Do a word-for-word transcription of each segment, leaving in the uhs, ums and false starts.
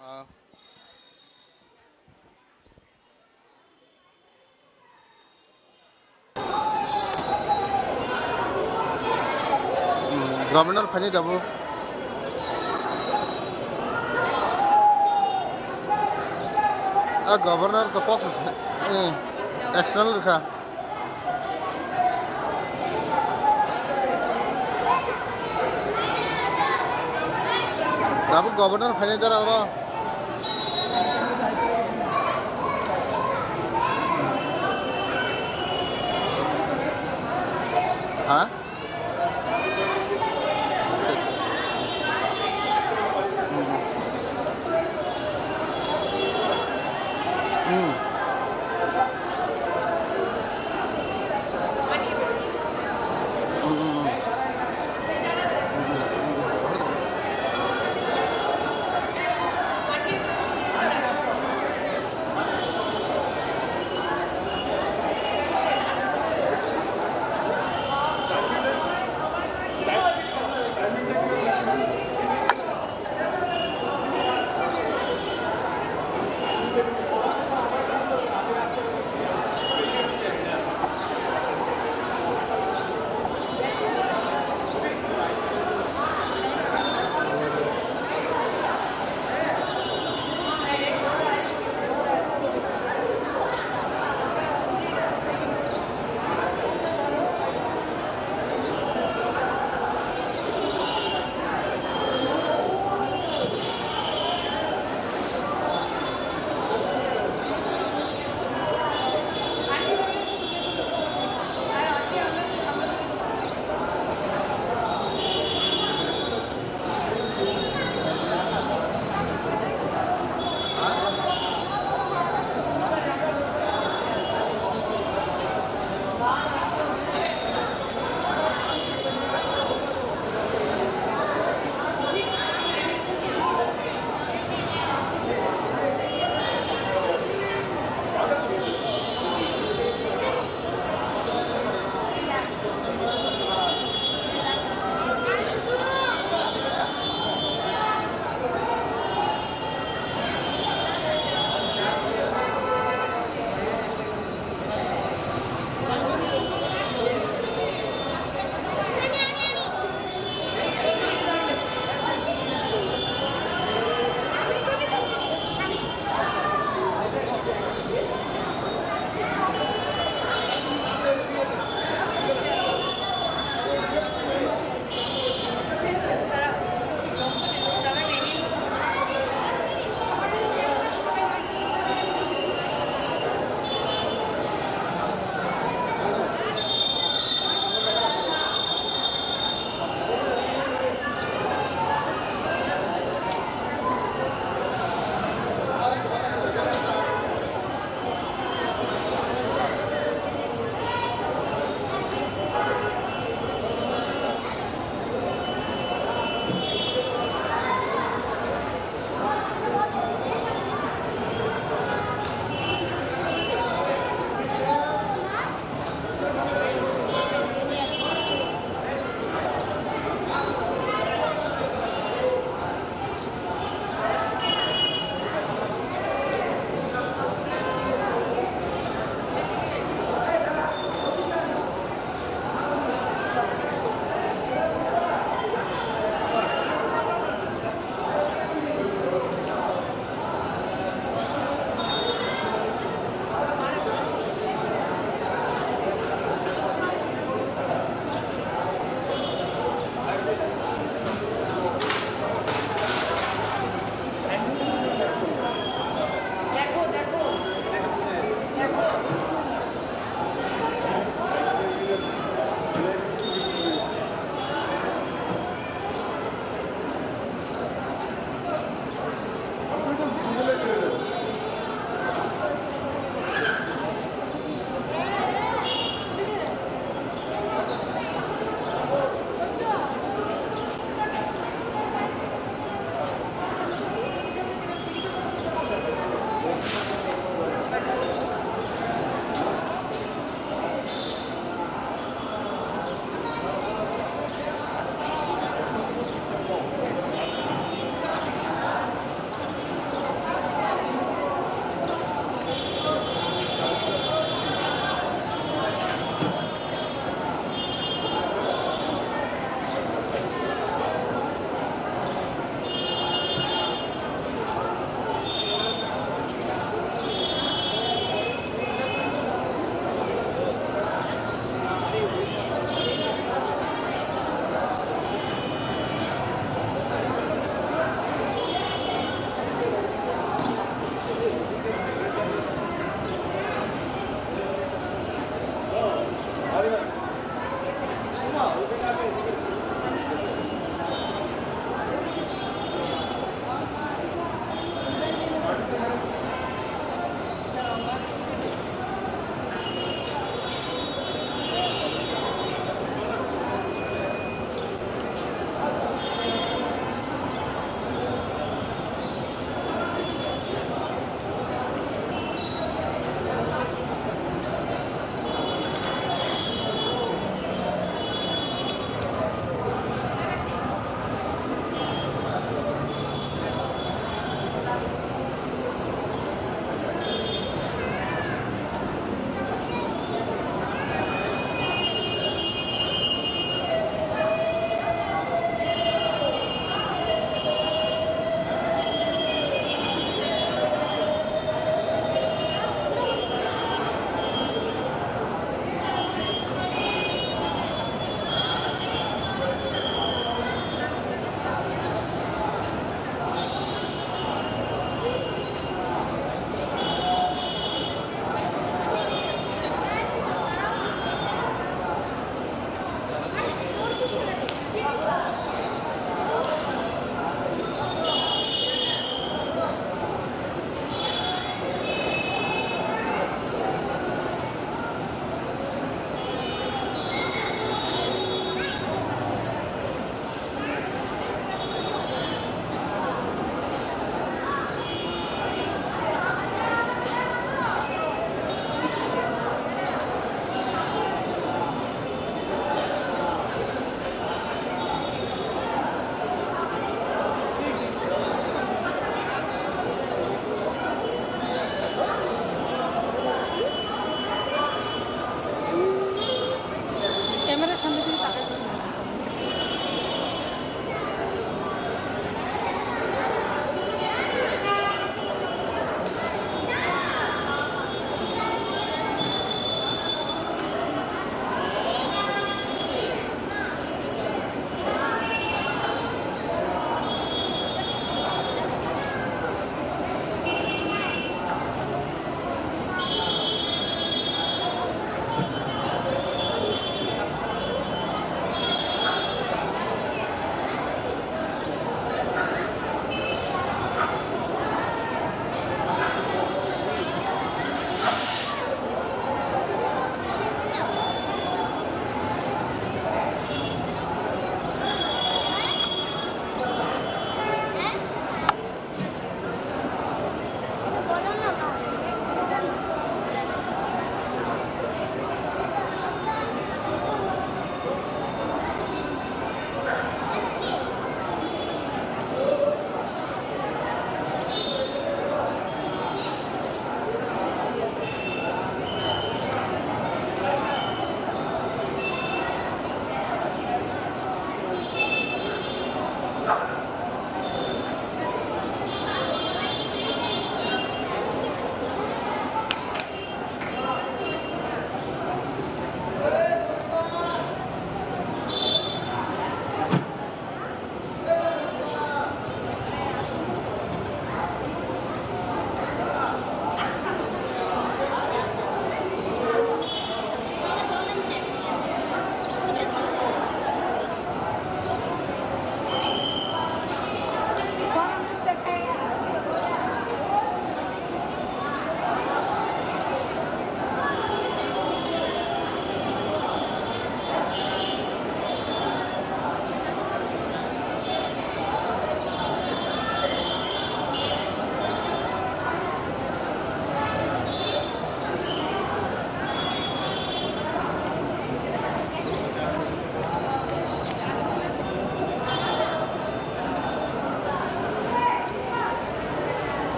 Ah. Hmm, Governor phaini dabu. Ah, Governor to kok se, eh, external rwkha. Dabu Governor phaini dara oro. Ha?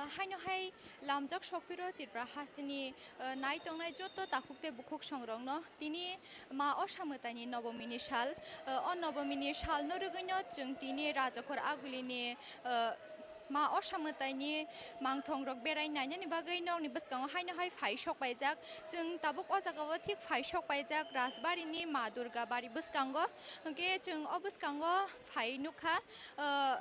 Haino hai lamjak sokphiro Tripura hasteni, eh, nai tongnai joto takhuk tei bukhuk songrokno tini ma Osa mwtaini Nobomini sal, eh, o Nobomini salno rwgwino chwng tini Rajakhor Agulini, eh, ma Osa mwtaini mangthongrok berai nainani bagwi norokni bwskango haino hai phai sok paijak. Chwng tabuk o jagao thik phai sok paijak Rajbarini ma Durga bari bwskango. Hwnkhe chwng o bwskango phai nukha, eh,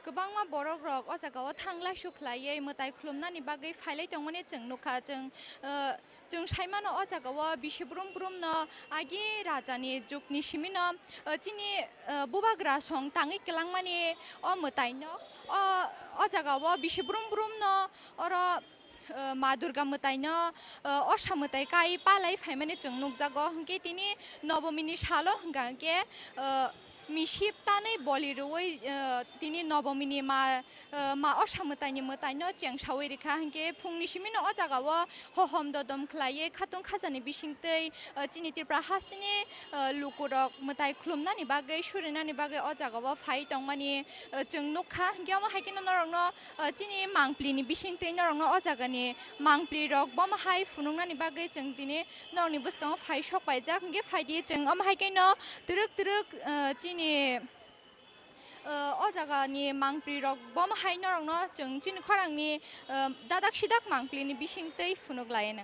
kwbangma borokrok o jagao thanglai sukhlaiwi mwtai khulumnani bagwi phailai tongmani chwng nukha. Chwng, eh, chwng saimano o jagao bisi brum brumno agi rajani jukni simino, eh, chini, eh, bubagra song tangwi kwlangmani o mwtaino o, o jagao bisi brum brumno oro, eh, ma Durga mwtaino, eh, Osa mwtai kai palai phaimani chwng nukjago. Hwnkhe tini Nobomini salo hwnkha hwnkhe, eh, misip tanwi boli rwui, eh, tini Nobomini ma, eh, ma Osa mwtaini mwtaino chengsaui rikha. Hwnkhe phungni simino o jagao hohom dodom khlaiwi khatung khajani bisingtwi, eh, chini Tripura hasteni, eh, lukurok mwtai khulumnani bagwi, surinani bagwi o jagao phai tongmani, eh, chwng nukha. Hwnkhe omo hai kheno norokno, eh, chini mangpilini bisingtwi norokno o jagani mangpilirok bomo hai phunuknani bagwi chwng tini norokni bwskango phai sok paijak. Hwnkhe phaidi chwng omo hai kheno twrwk twrwk, eh, chini, eh, o jagani mangpilirok bomo hai norokno chwng chini khorangni, eh, dadak sidak mangpilini bisingtwi phunuk laino.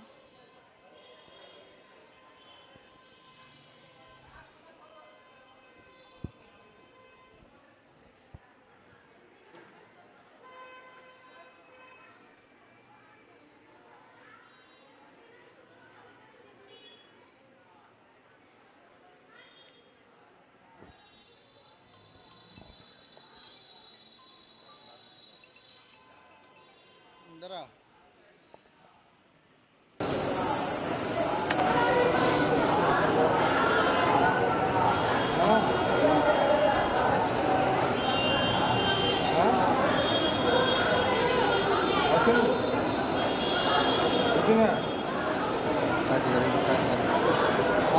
Dara.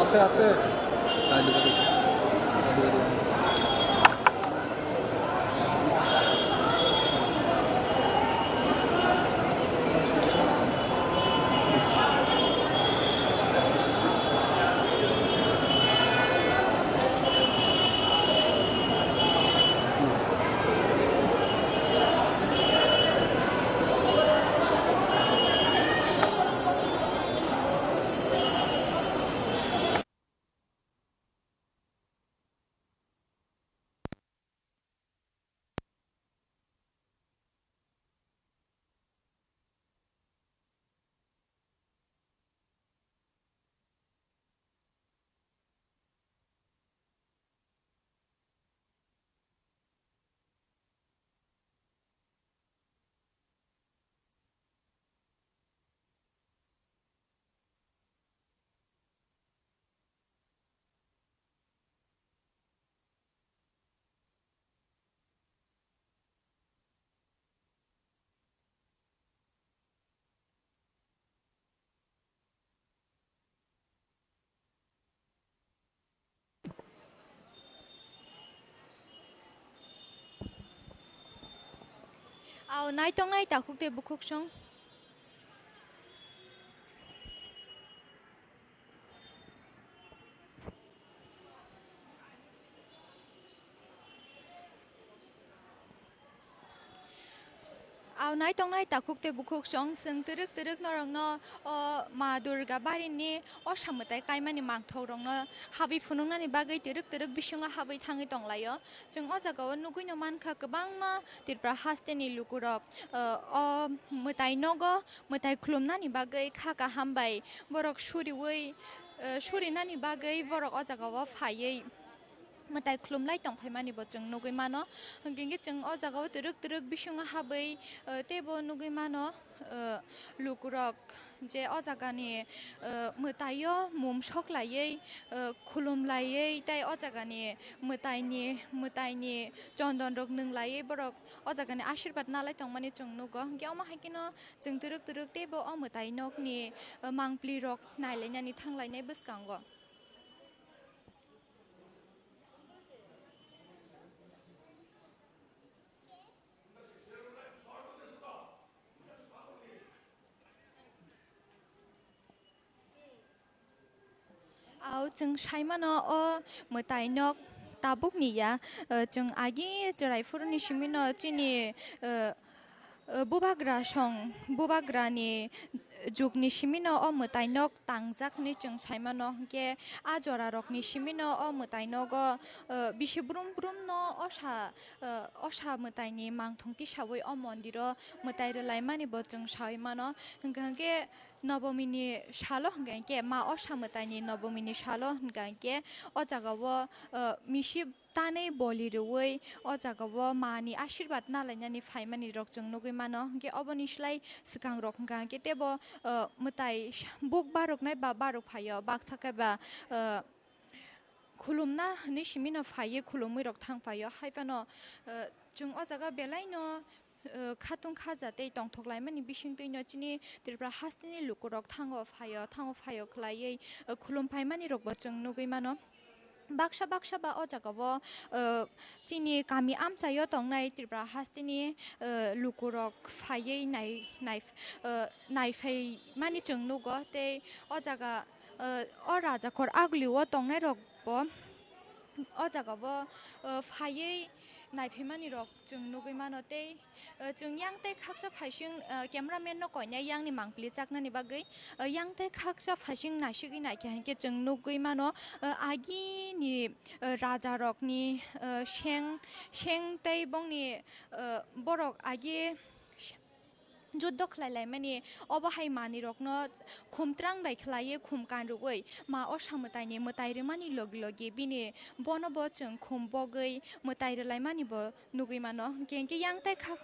Ate, ate. Ao naitongnai takhuk tei bukhuk song. Ao naitongnai takhuk tei bukhuk song, chwng twrwk twrwk norokno o Ma Durga barini o samwtai kaimani mangthok rokno habwi phunuknani bagwi twrwk twrwk bisingo habwi thangwi tonglaio. Chwng o jagao nugwino mankha kwbangma Tripura hasteni lukurok, o, o mwtai nogo mwtai khulumnani bagwi kha kaham bai borok suriwi, o, surinani bagwi borok o jagao phaiwi mwtai khulumlai tongphaimani bo chwng nugwi mano. Hwnkhe chwng o jagao twrwk twrwk bisingo habwi, o, teibo nugwi mano, o, lukurok je o jagani, o, mwtaio mum soklaiwi, o, khulumlaiwi tei o jagani mwtaini, mwtaini chondon rok nwnglaiwi borok o jagani asirbat nalai tongmani chwng nugo. Hwnkhe omo hai kheno chwng twrwk twrwk teibo o mwtai nokni, o, mangpli rok nailainani thanglainai bwskango. Au chwng sai mano o mwtai nok tabukni ya, eh, chwng agi chwrai phuruni simi no chini, eh, eh, bubagra song, bubagrani jugni simi no o mwtai nok tangjak hinwi chwng sai mano. Hwnkhe a jora rokni simi no o mwtai nogo, eh, bisi brum brum no osa, eh, osa mwtaini mangthung tisawi o mondiro mwtai rwlaimani bo chwng saui mano. Hwnkhe, hwnkhe Nobomini salo hwnkha hwnkhe ma osa mwtaini Nobomini salo hwnkha hwnkhe o jagao, eh, misi tanwi boli rwui o jagao mani asirwad nalainani phaimani rok chwng nugui mano. Hwnkhe oboni slai swkang rok hwnkha hwnkhe teibo, eh, mwtai buk baroknai ba barok phaio baksa khe ba, eh, khulumna hinwi simi no phaiwi khulumwi rok thang phaio. Hai phano, eh, chwng o jaga belai no, eh, khatung khaja tei tongthok laimani bisingtwi no chini Tripura hasteni lukurok thango phaio, thango phaio khwlaiwi, eh, khulum phaimani rokbo chwng nugui mano. Baksa baksa ba o jagao, eh, chini kami amchaio tongnai Tripura hasteni, eh, lukurok phaiwi nai, nai, eh, naiphaimani chwng nugo tei o jaga, eh, o rajakhor aglio tongnai rokbo o jagao, eh, phaiwi naiphaimani rok chwng nugui mano tei, eh, chwng yang tei khaksa phaising, eh, cameraman no koinai yang ni mangpili chaknani bagwi, eh, yang tei khaksa phaising naisigwi naikha hinkhe chwng nugui mano, eh, agini, eh, raja rokni, eh, seng, seng tei bongni, eh, borok agi juddo khlai laimani, obo hai manwi rokno khum twrang bai khlaiwi khum kan rwui ma osa mwtaini mwtai rwmani logi logi bini bono bo chwng khum bogwi mwtai rwlaimani bo nugui mano. Hwnkhe hwnkhe yang tai kha,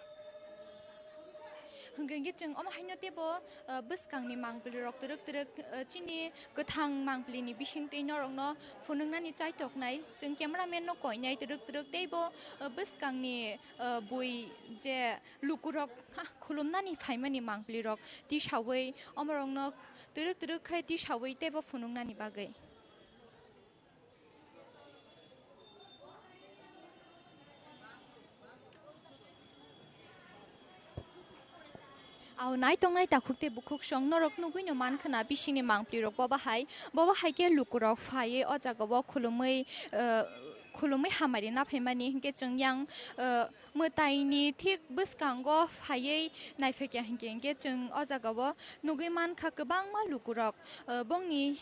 hwnkhe hwnkhe chwng omo haino teibo, ah, bwskangni mangpili rok twrwk twrwk, ah, chini kwthang mangpili ni bisingtwi norokno phunuknani chaitoknai. Chwng cameraman no koinai twrwk twrwk teibo, ah, bwskangni, ah, bui je lukurok, ha, khulumnani phaimani mangpili rok tisaui omorokno twrwk twrwk khai tisaui teibo phunuknani bagwi. Au naitongnai takhuk tei bukhuk song norok nugui no mankha na bisingni mangpli rok bo bahai, bo bahai khe lukurok phaiwi o jaga o khulumui, eh, khulumui hamari na phaimani hinkhe chwng yang, eh, mwtaini thik bwskango phaiwi naiphaikha hinkhe, hinkhe chwng o jaga o nugui mankha kwbangma lukurok, eh, bongni,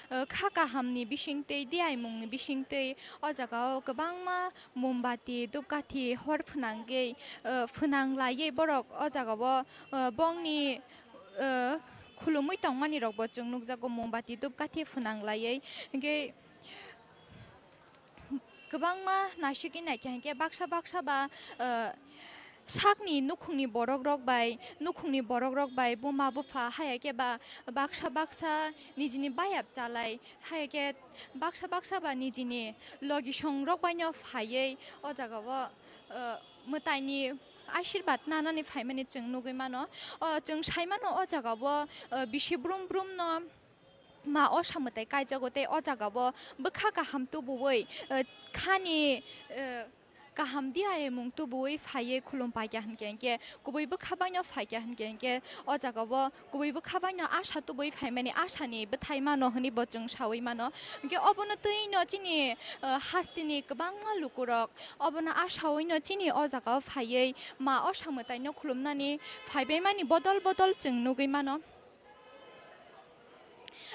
eh, kha kahamni bisingtwi, diaimungni bisingtwi o jaga o kwbangma mombati, dupkathi hor phwnangwi, eh, phwnang laiwi borok o jaga o, eh, bongni, eh, khulumui tongmani rokbo chwng nukjago, mombati, dupkathi phwnang laiwi. Hinkhe kwbangma naisik wngnaikha hinkhe baksa baksa ba, eh, sakni nukhungni borok rok bai, nukhungni borok rok bai, buma bupha, haiya khe ba baksa baksa nijini bayap chalai, haiya khe baksa baksa ba nijini logisong rok bai no phaiwi o jaga o, eh, mwtaini asirwad nanani phaimani chwng nugui mano. O chwng sai mano o jaga o, eh, bisi brum brum no ma osa mwtai kaijago tei o jaga o bwkha kaham tubuwi, eh, khani, eh, kaham diaimung tubuwi phaiwi khulum paikha hinkhe, hinkhe kubui bwkha bai no phaikha hinkhe, hinkhe o jaga o kubui bwkha bai no asa tubuwi phaimani asani bwthai mano hinwi bo chwng saui mano. Hinkhe obono twi no chini, eh, hasteni kwbangma lukurok obono asaui no chini o jaga o phaiwi ma osa mwtai no khulumnani phaibaimani bodol bodol chwng nugui mano.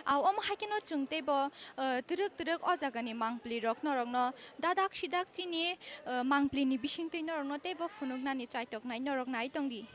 Au omo hai kheno chwng teibo, eh, twrwk twrwk o jagani mangpli rok norokno dadak sidak chini, eh, mangpli ni bisingtwi norokno teibo phunuknani chaitoknai norok nai tongdi.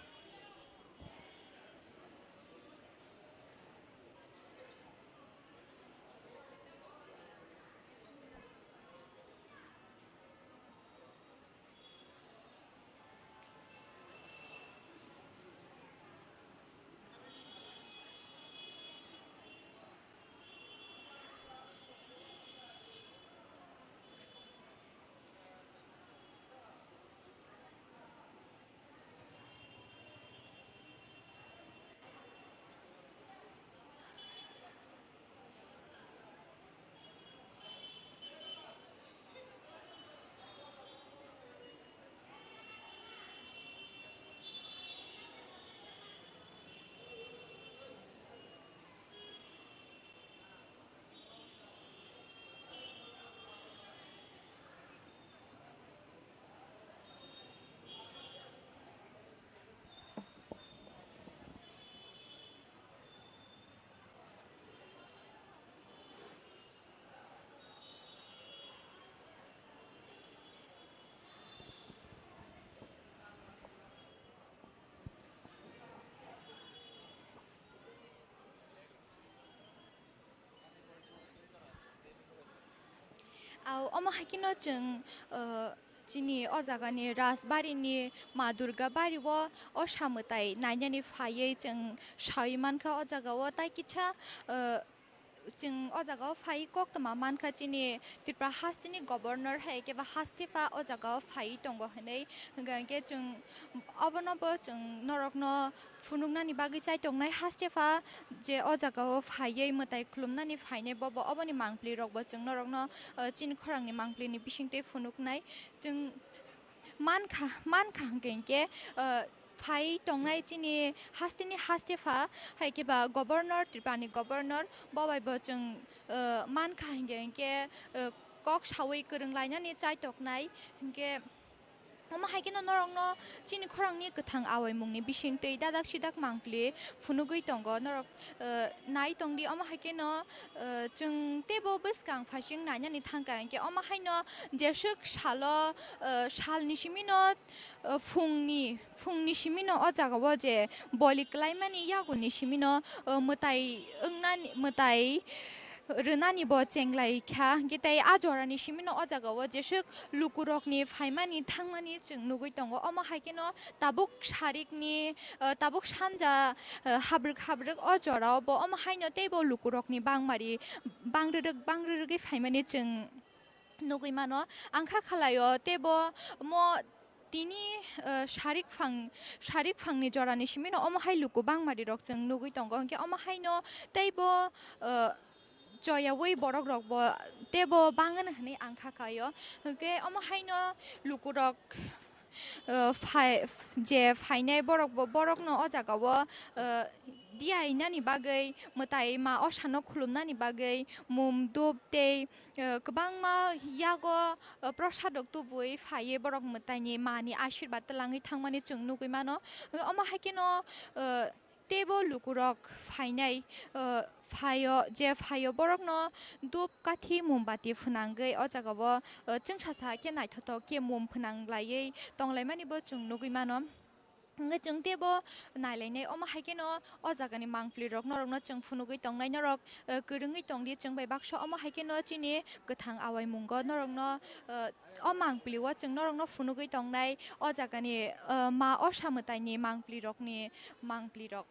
Au, omo hai kheno chwng, uh, chini o jagani Rajbarini Ma Durga bario o sa mwtai nainani phaiwi chwng saui mankha o jagao. Tai kisa, uh, chwng o jagao phaiwi koktwma mankha, chini Tripura hasteni governor hai khe ba hastepha o jagao phaiwi tongo hinwi. Hwnkha hwnkhe chwng obono bo chwng norokno phunuknani bagwi chai tongnai, hastepha je o jagao phaiwi mwtai khulumnani phainai, bobo oboni mangpli rokbo chwng norokno, uh, chini khorangni mangplini bisingtwi phunuknai. Chwng mankha, mankha hwnkhe hwnkhe, uh, phai tongnai chini hasteni hastepha, hai khe ba governor, Tripurani governor, bo bai bo chwng, uh, mankha hwnkhe hwnkhe, uh, kok saui kwrwng lainani chai toknai hwnkhe. Omo hai kheno norokno chini khorangni kwthang awaimungni bisingtwi dadak sidak mangpli phunugwi tongo. Norok, uh, nai tongdi, omo hai kheno, uh, chwng teibo bwskang phaising nainani thangkha hwnkhe omo haino jeswk salo, uh, salni simino, uh, phungni, phungni simino o jagao je boli kwlaimani yagulni simino, uh, mwtai wngnani, mwtai rwnani bo chenglai kha, hwnkhe tei a jorani simino o jagao jeswk lukurokni phaimani thangmani chwng nugwi tongo. Omo hai kheno tabuk sarikni, uh, tabuk sanja, uh, habrwk habrwk o jorao bo omo haino teibo lukurokni bangmari bangrwrwk bangrwrwgwi phaimani chwng nugwi mano. Ang kha khalai-o teibo mo tini, uh, sarik phang, sarik phangni jorani simino omo hai luku bangmari rok chwng nugwi tongo, hwnkhe omo haino teibo, uh, choyaui borok rokbo teibo bangano hinwi ang kha khaio. Hwnkhe omo haino lukurok, uh, phai-, je phainai borokbo, borokno o jagao, uh, diyainani bagwi, mwtai ma osano khulumnani bagwi mum, dhup tei, uh, kwbangma yago, uh, prosadok tubui phaiwi borok mwtaini mani asirwad twlangwi thangmani chwng nugwi mano. Omo hai kheno, uh, teibo lukurok phainai, uh, phaio, je phaio borokno dhup, kathi, mombati phwnangwi o jagao, uh, chwngsasa khe naithothok khe mum phwnang laiwi tonglaimani bo chwng nugwi mano. Hwnkhe chwng teibo nailainai, omo hai kheno o jagani mangpli rok norokno chwng phunugwi tongnai, norok, uh, kwrwngwi tongdi chwng bai baksa. Omo hai kheno chini kwthang awaimungo norokno, uh, o mangpli o chwng norokno phunugwi tongnai o jagani, uh, ma osa mwtaini mangpli rokni mangpli rok.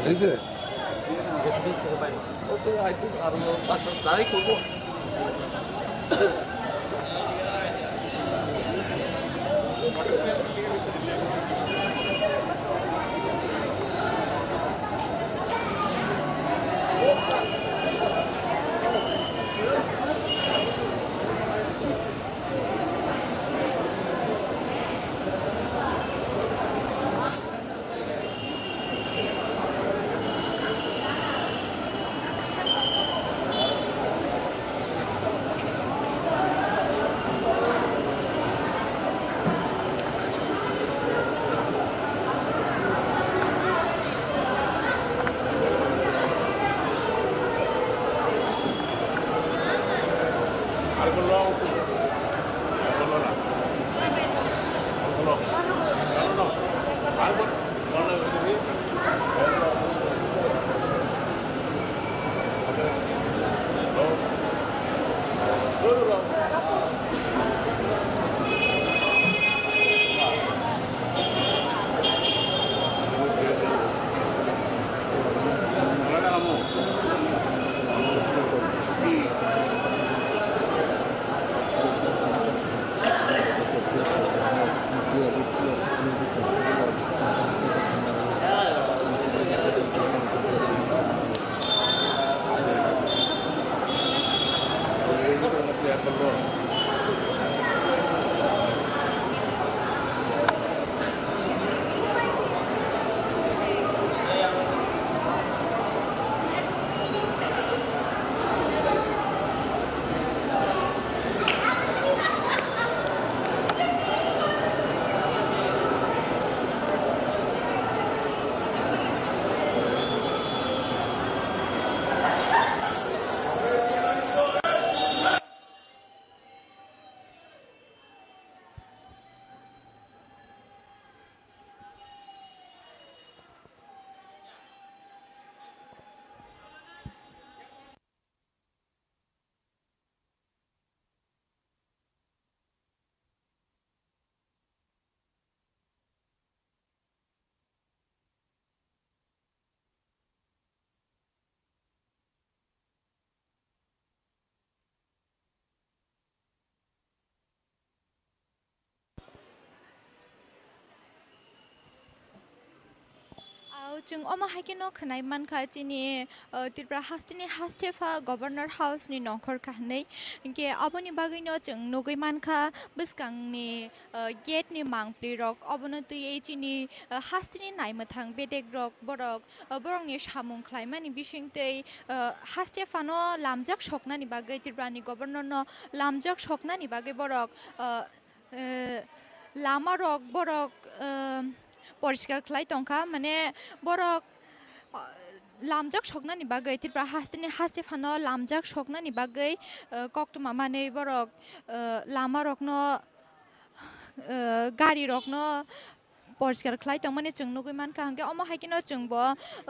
এই যে, ও তো, I think আরো পাঁচ সাত তারিখ হবো। Au, chwng omo hai kheno khwnai mankha chini, uh, Tripura hasteni hastepha Governor House ni nongkhor kahinwi. Hinkhe aboni bagwino chwng nugwi mankha bwskangni, uh, gate ni mangpli rok obono twiwi chini, uh, hasteni naimwthang bedek rok borok, uh, borokni samung khlaimani bisingtwi, uh, hastephano lamjak soknani bagwi Tripurani Governor no lamjak soknani bagwi borok, uh, eh, lama rok borok, eh, poriskar khlai tongkha, mane borok, eh, lamjak soknani bagwi, Tripura hasteni hastephano lamjak soknani bagwi, eh, koktwma manwi borok, eh, lama rokno, eh, gari rokno poriskar khlai tongmani chwng nugwi mankha, hwnkhe omo hai kheno chwngbo,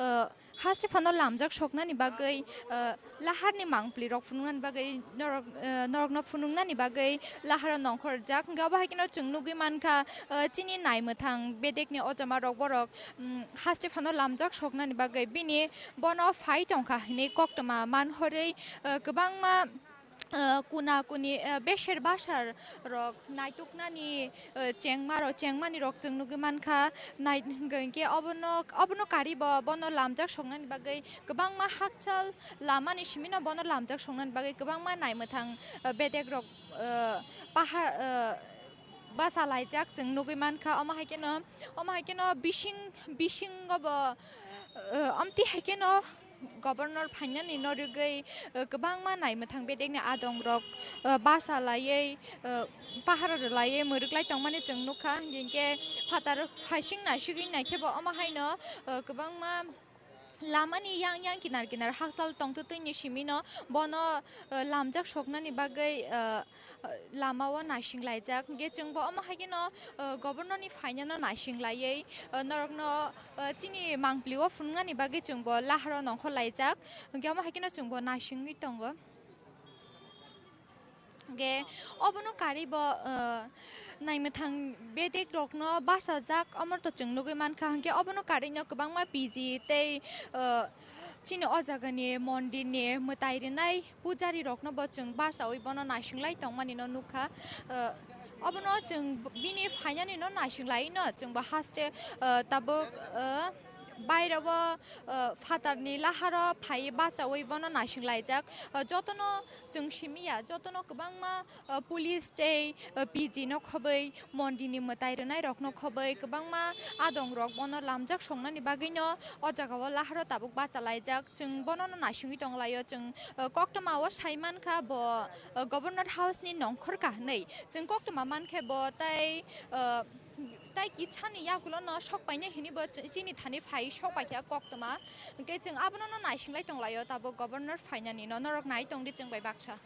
eh, hastephano lamjak soknani bagwi, eh, laharni mangpli rok phunuknani bagwi norok, eh, norokno phunuknani bagwi laharo nongkhorjak. Hwnkhe obo hai kheno chwng nugwi mankha, eh, chini naimwthang bedekni o jama rok borok, mm, hastephano lamjak soknani bagwi bini bono phai tongkha hinwi koktwma man horwi, eh, kwbangma, eh, kuna kuni, eh, beser basar rok naituknani, eh, chengma rok, chengmani rok chwng nugwi mankha. Nai-, hwnkhe obono, obono karibo bono lamjak soknani bagwi kwbangma hakchal lamani simino bono lamjak soknani bagwi kwbangma naimwthang, eh, bedek rok, eh, paha-, eh, bachalaijak chwng nugwi mankha. Omo hai kheno, omo hai kheno bising, bisingo bo, eh, amtwi hai kheno Governor phainani norigwi, eh, kwbangma naimwthang bedekni adongrok, eh, bachalaiwi, eh, paharo rwlaiwi mwrwklai tongmani chwng nukha. Hinkhe phatar phaising naisigwi naikhe bo omo haino, eh, kwbangma lamani yang yang kinar kinar hakchal tongtwtwini simino bono, eh, lamjak soknani bagwi, eh, lamao naisinglaijak. Hinkhe chwngbo omo hai kheno, eh, Governor ni phainano naisinglaiwi, eh, norokno, eh, chini mangpli o phunuknani bagwi chwngbo laharo nongkhorlaijak. Hinkhe omo hai kheno chwngbo naisingwi tongo. Hwnkhe obono karwi bo, eh, naimwthang bedek rokno bachajak, omo to chwng nugwi mankha. Hwnkhe obono karwino kwbangma P G tei, eh, chini o jagani mondirni mwtai rwnai pujari rokno bo chwng bachaui bono naising lai tongmani no nukha. Eh, obono chwng bini phainani no naising lai no chwng bo haste, eh, tabuk, eh, bairabo, eh, phatarni laharo phai bachaui bono naising laijak. Eh, jotono chwng simiya, jotono kwbangma, eh, police tei, eh, P G no khobwi, mondirni mwtai rwnai rokno khobwi, kwbangma adong rok bono lamjak songnani bagwino o jagao laharo tabuk bacha laijak. Chwng bonono naisingwi tonglaio, chwng, eh, koktwmao sai mankha bo, eh, Governor House ni nongkhor ka hwnwi. Chwng koktwma mankhe bo tai, eh, tai kisani yagulono sok painai hwnwi bo ch-, chini thani phai sok paikha koktwma. Hwnkhe chwng abonono naising lai tonglaio tabuk Governor phainani no, norok nai tongdi chwng bai baksa.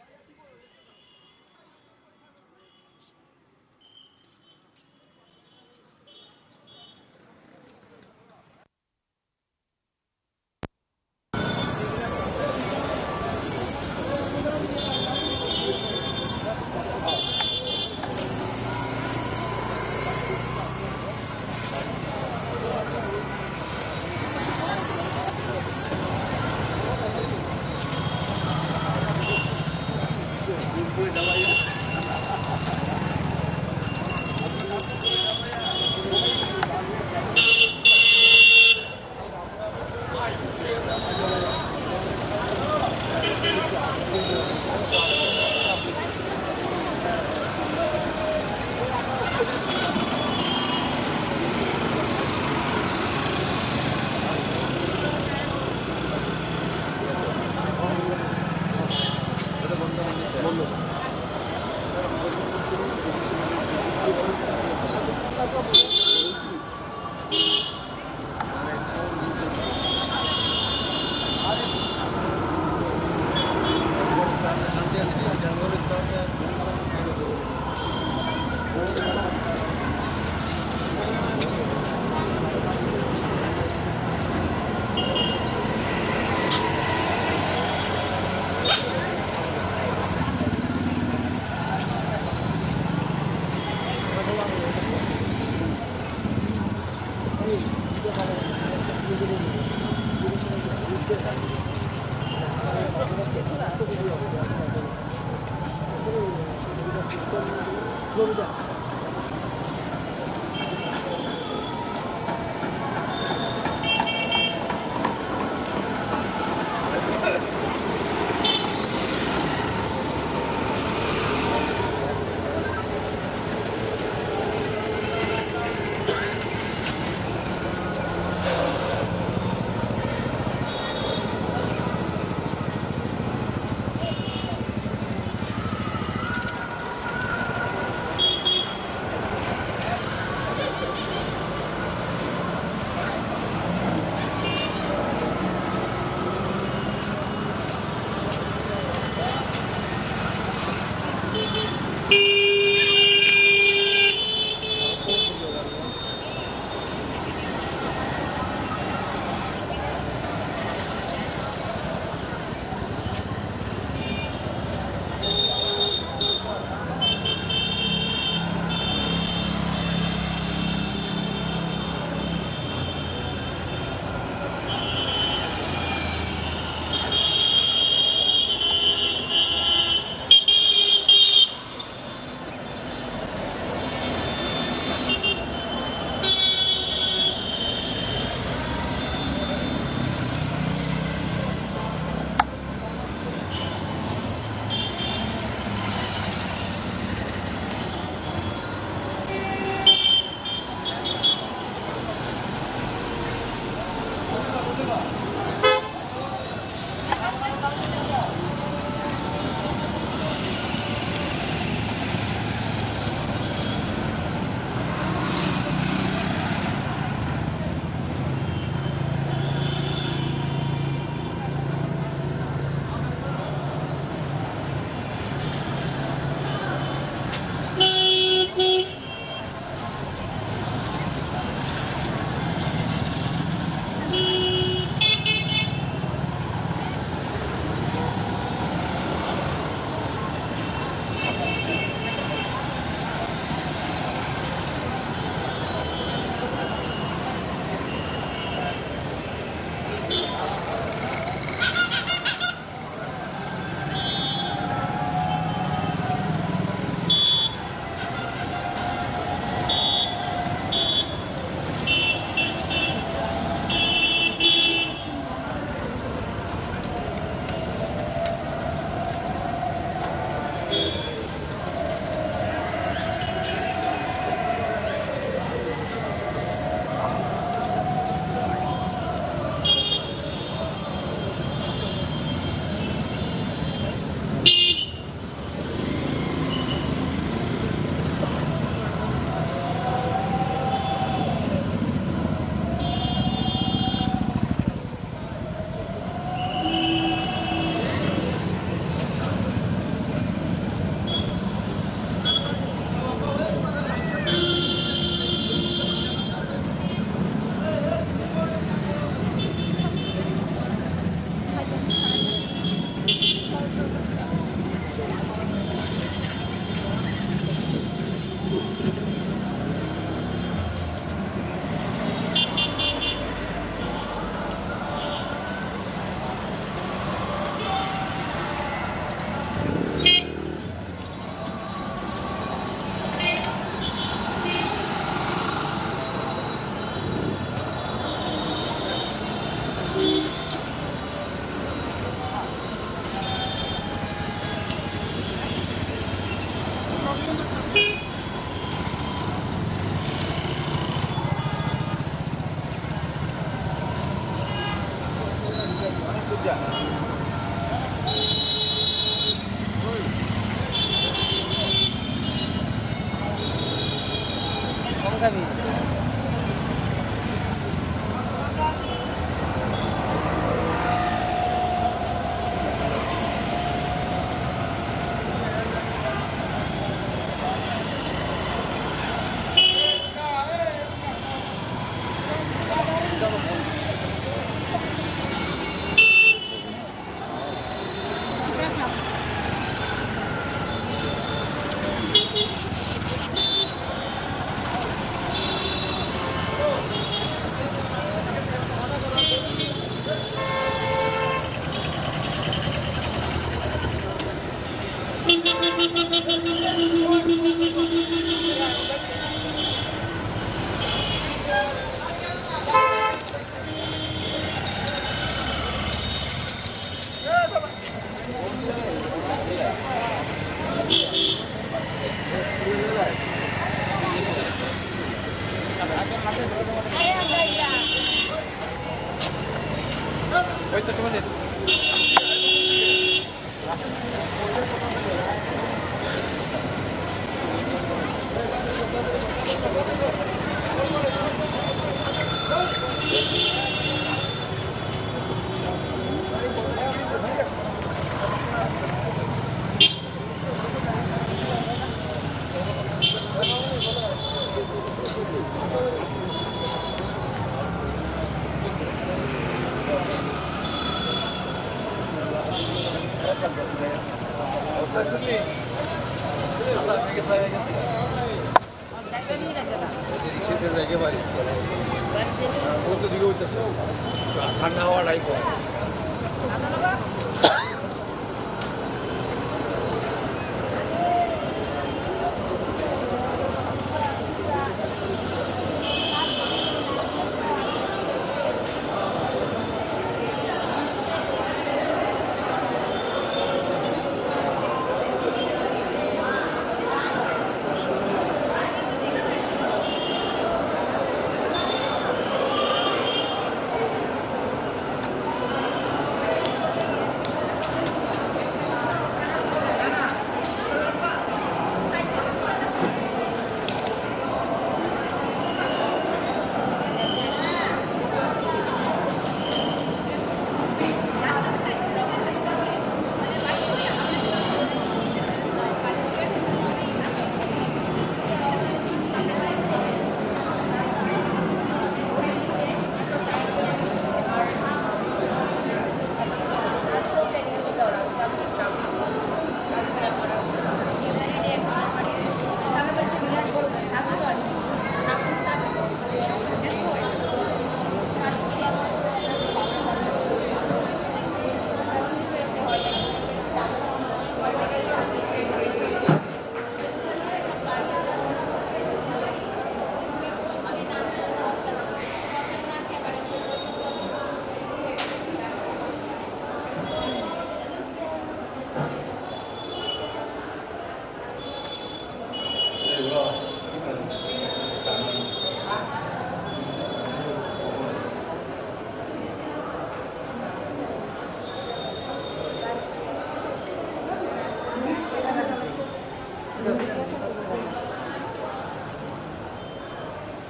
ঠান্ডা হাওয়া type.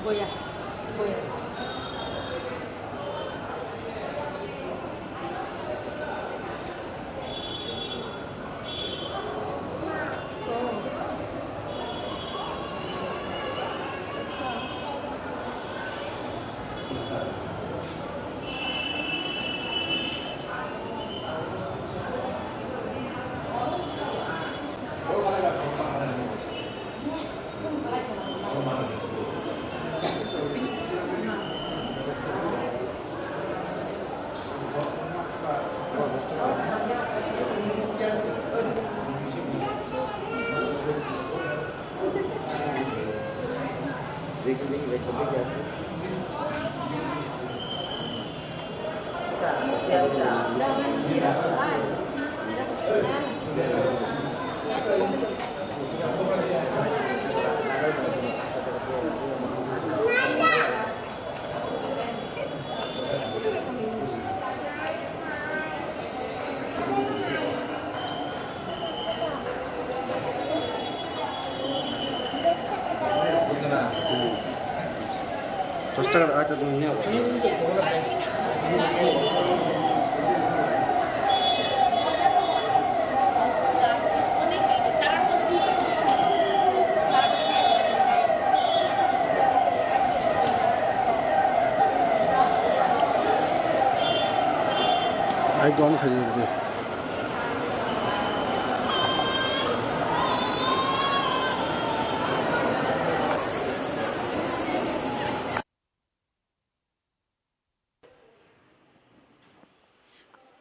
Boya, boya. Ai gom khaidi.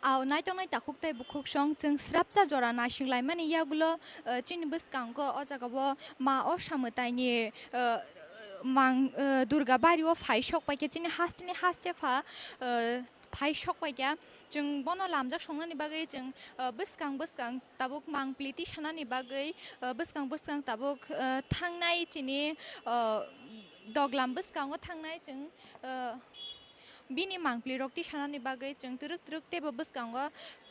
Au naitok nai takhuk tei bukhuk song chwng srapsa jora naising laimani yagulo, eh, chini bwskango o jaga o ma o samwtaini, eh, mang, eh, Durga bari o phai sok paikhe chini hasteni haste pha, eh, phai sok paikha. Chwng bono lamjak songnani bagwi chwng, eh, bwskang bwskang tabuk mangpli tisanani bagwi, eh, bwskang bwskang tabuk, eh, thangnai chini, eh, doglam bwskango thangnai chwng, eh, bini mangpli rok tisanani bagwi chwng twrwk twrwk teibo bwskango,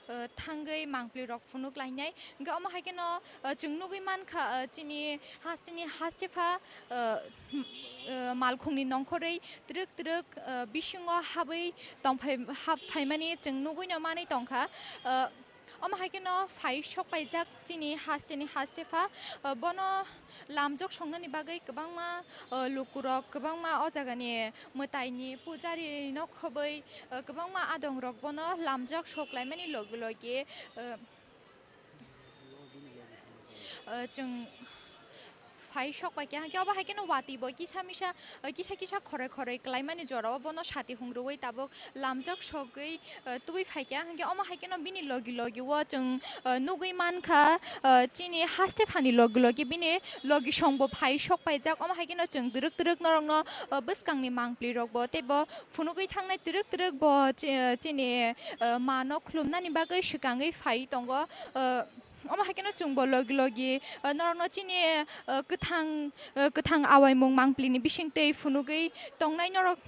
eh, thangwi mangpli rok phunuk lainai. Hwnkhe omo hai kheno, eh, chwng nugwi mankha, eh, chini hasteni haste pha, eh, m-, eh, malkhungni nongkhorwi twrwk twrwk, eh, bisingo habwi tongphai, hap phaimani chwng nugwino manwi tongkha. Eh, Omo hai kheno phai sok paijak chini hasteni haste pha, eh, bono lamjok songnani bagwi kwbangma, eh, lukurok, kwbangma o jagani mwtaini pujari no khobwi, eh, kwbangma adongrok bono lamjak sok laimani logi logi, eh, eh, chwng phai sok pai kha. Hwnkhe obo hai kheno watwi bo kisa misa, eh, kisa kisa khoroi khoroi kwlaimani jorao bono sati hungrwi tabuk lamjak sogwi, eh, tubui phai kha. Hwnkhe omo hai kheno bini logi logi o chwng, eh, nugwi mankha, eh, chini haste phani logi logi bini logi songbo phai sok paijak. Omo hai kheno chwng twrwk twrwk norokno, eh, bwskangni mangpli rokbo teibo phunugwi thangnai twrwk twrwk bo chi-, chini, eh, mano khulumnani bagwi swkangwi phai tongo. Eh, Omo hai kheno chwngbo logi logi, eh, norokno chini, eh, kwthang, eh, kwthang awaimung mangpli ni bising twi phunugwi tongnai norok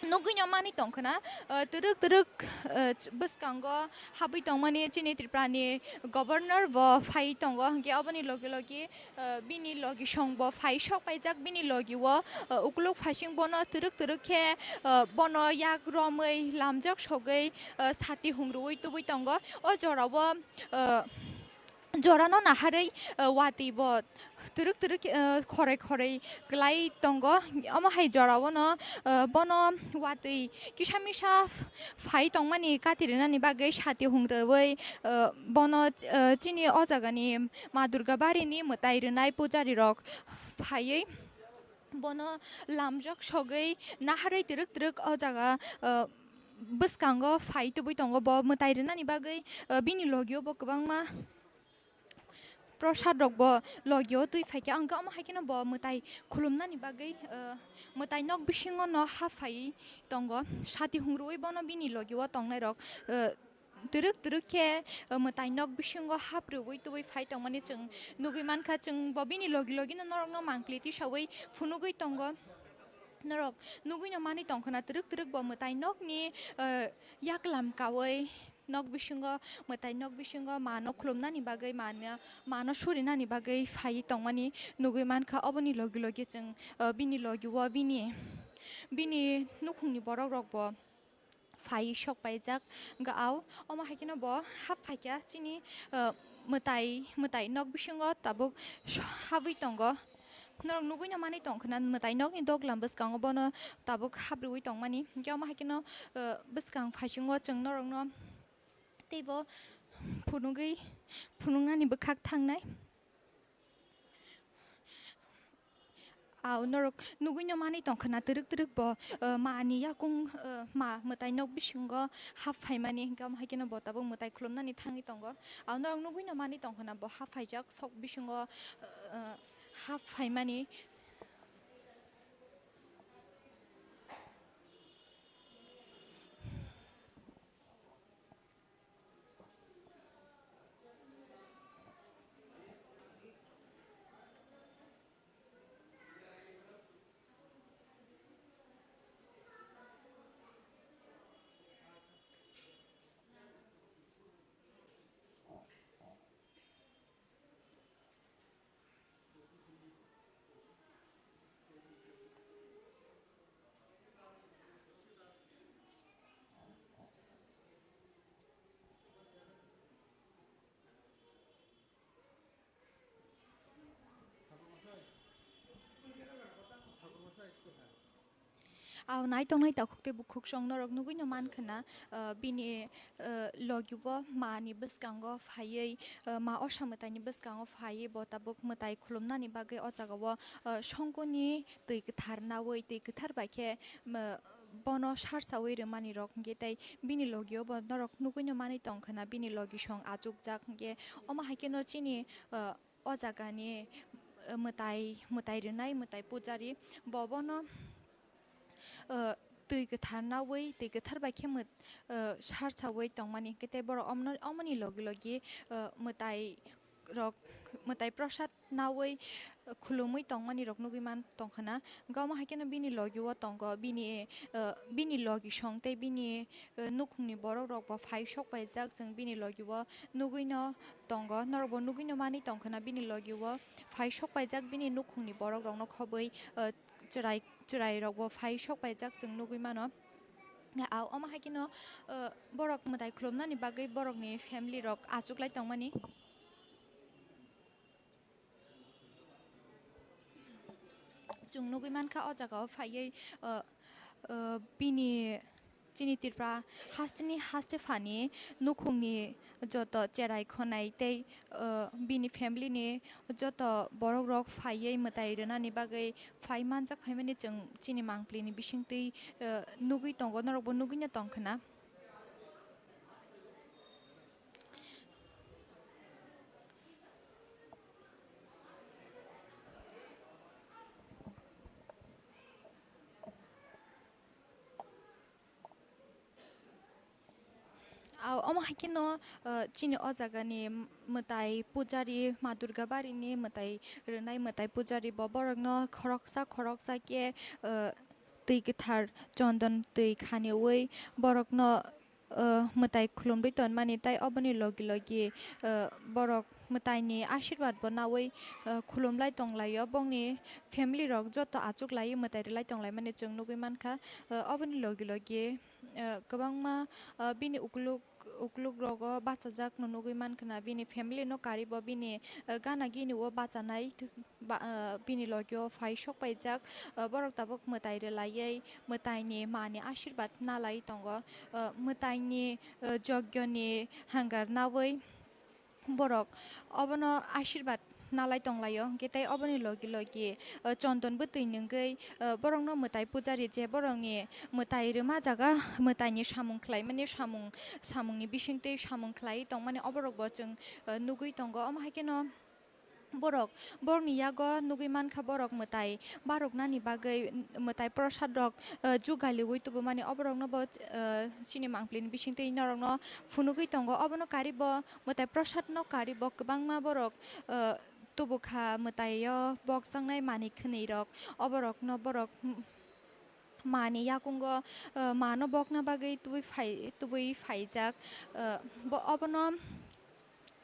nugwino manwi tongkhwna, eh, twrwk twrwk, eh, ch-, bwskango habwi tongmani chini Tripura ni governor bo phai tongo, hwnkhe oboni logi logi, eh, bini logi songbo phai sok paijak bini logi o, eh, ukuluk phaising bono twrwk twrwk khe, eh, bono yak romwi lamjak sogwi, eh, sati hungrwi tubui tongo. O jorao, eh, jorano naharwi, eh, watwi bo twrwk twrwk, eh, khoroi khoroi kwlai tongo. Omo hai jorao no, eh, bono watwi kisa misa phai tongmani kati rwnani bagwi sati hungrwi, eh, bono, eh, chini o jagani Ma Durga barini mwtai rwnai pujari rok phaiwi bono lamjak sogwi naharwi twrwk twrwk o jaga, eh, bwskango phai tubui tongo. Bo mwtai rwnani bagwi, eh, bini logio bo kwbangma prosad rokbo logio twi phaikha, hwnkhe omo hai kheno bo mwtai khulumnani bagwi, eh, mwtai nok bisingo no haphai tongo. Sati hungrwi bono bini logio tongnai rok, eh, twrwk twrwk khe, eh, mwtai nok bisingo haprwi tubui phai tongmani chwng nugwi mankha. Chwng bo bini logi logi no norokno mangpli tisawi phunugwi tongo. Norok nugwino manwi tongkhwna twrwk twrwk bo mwtai nokni, eh, yaklam kawi nok bisingo, mwtai nok bisingo mano khulumnani bagwi, mano, mano surinani bagwi phaiwi tongmani nugwi mankha. Oboni logi logi chwng, eh, bini logi o bini, bini nukhungni borok rokbo phai sok paijak. Hwnkhe au omo hai kheno bo hap phaikha chini, eh, mwtai, mwtai nok bisingo tabuk so-, habwi tongo. Norok nugwino manwi tongkhwna mwtai nokni doglam bwskango bono tabuk haprwi tongmani. Hwnkhe omo hai kheno, eh, bwskang phaisingo chwng norokno teibo phunugwi, phunuknani bwkhak thangnai. Au norok nugwino manwi tongkhwna twrwk twrwk bo, eh, mani yakung, eh, ma mwtai nok bisingo hap phaimani, hwnkhe omo hai kheno bo tabuk mwtai khulumnani thangwi tongo. Au norok nugwino manwi tongkhwna bo hap phaijak sok bisingo, eh, hap phaimani. Aw nai tongnai takhuk tei bukhuk song norok nugui no man khna, ah, bini, ah, logi bo ma ni bwskango phaiwi, ah, ma osa mwtai ni bwskango phaiwi bo tabuk mwtai khulumnani bagwi o jaga o, ah, songkuni twi kwthar nawi, twi kwthar bai khe, ah, bono sarsawi rwmani rok hwnkhe tei bini logi o bo norok nugui no manwi tong khna bini logi song achukjak hwnkhe omo hai kheno chini, ah, o jaga ni, ah, mwtai, mwtai rwnai, mwtai pujari bo bono, ah, twi kwthar nawi, twi kwthar bai khe mwt-, ah, sarsawi tongmani hwnkhe tei borok omono, omoni logi logi, ah, mwtai rok, mwtai prosad nawi, ah, khulumwi tongmani rok nugui man tong khna. Hwnkhe omo hai kheno bini logi o tongo, bini, ah, bini logi song tei bini, ah, nukhungni borok rok bo phai sok paijak, chwng bini logi o nugui no tongo, norok bo nugui no manwi tong khna bini logi o phai sok paijak bini nukhungni borok rok no khobwi, ah, chwrai, chwrai rok bo phai sok paijak chwng nugui mano. A, omo hai kheno, ah, borok mwtai khulumnani bagwi borokni family rok achuklai tongmani. Chwng nugui mankha o jaga o phaiwi, ah, ah, bini chini Tripura hasteni haste phani nukhungni joto cherai khonai tei, ah, bini family ni joto borok rok phaiwi mwtai rwnani bagwi phai manjak phaimani chwng chini mangpilini bisingtwi, ah, nugui tongo, norok bo nugui no tong khna. Ah, omo hai kheno, ah, chini o jagani mwtai pujari, Ma Durga barini mwtai rwnai mwtai pujari bo borokno khoroksa khoroksa khe, ah, twi kwthar chondon twi khaniwi borokno, ah, mwtai khulumrwi tonmani, tei oboni logi logi, ah, borok mwtaini asirwad bo nawi, ah, khulumlai tonglaio. Bongni family rok joto achuklaiwi mwtai rwlai tonglaimani chwng nugui mankha. Ah, oboni logi logi, ah, kwbangma, ah, bini ukuluk, ukuluk rogo bachajak no nugui mankha na. Bini family no karibo bini, ah, gana gini o bachanai ba, ah, bini logi o phai sok paijak, ah, borok tabuk mwtai rwlaiwi mwtaini mani asirwad nalai tongo, ah, mwtaini, ah, jogyoni hangar nawi borok obono asirwad nalai tonglaio, hwnkhe tei oboni logi logi, ah, chondon bwtwi nwngwi, ah, borokno mwtai pujari je borokni mwtai rwma jaga mwtaini samung khlaimani samung, samungni bisingtwi samung khlaiwi tongmani oborokbo chwng, ah, nugui tongo. Omo hai kheno borok, borokni yago nugui mankha borok mwtai baroknani bagwi, mwtai prosad rok, ah, jugaliui tubumani oborokno bo, ah, chini mangpilini bisingtwi norokno phunugui tongo. Obono karibo mwtai prosad no karibo kwbangma borok, ah, tubukha mwtaio bokjaknai manwi khwnwi rok, oborokno borok, mm, mani yakungo, ah, mano bokna bagwi tubui phai, tubui phaijak, ah, bo obono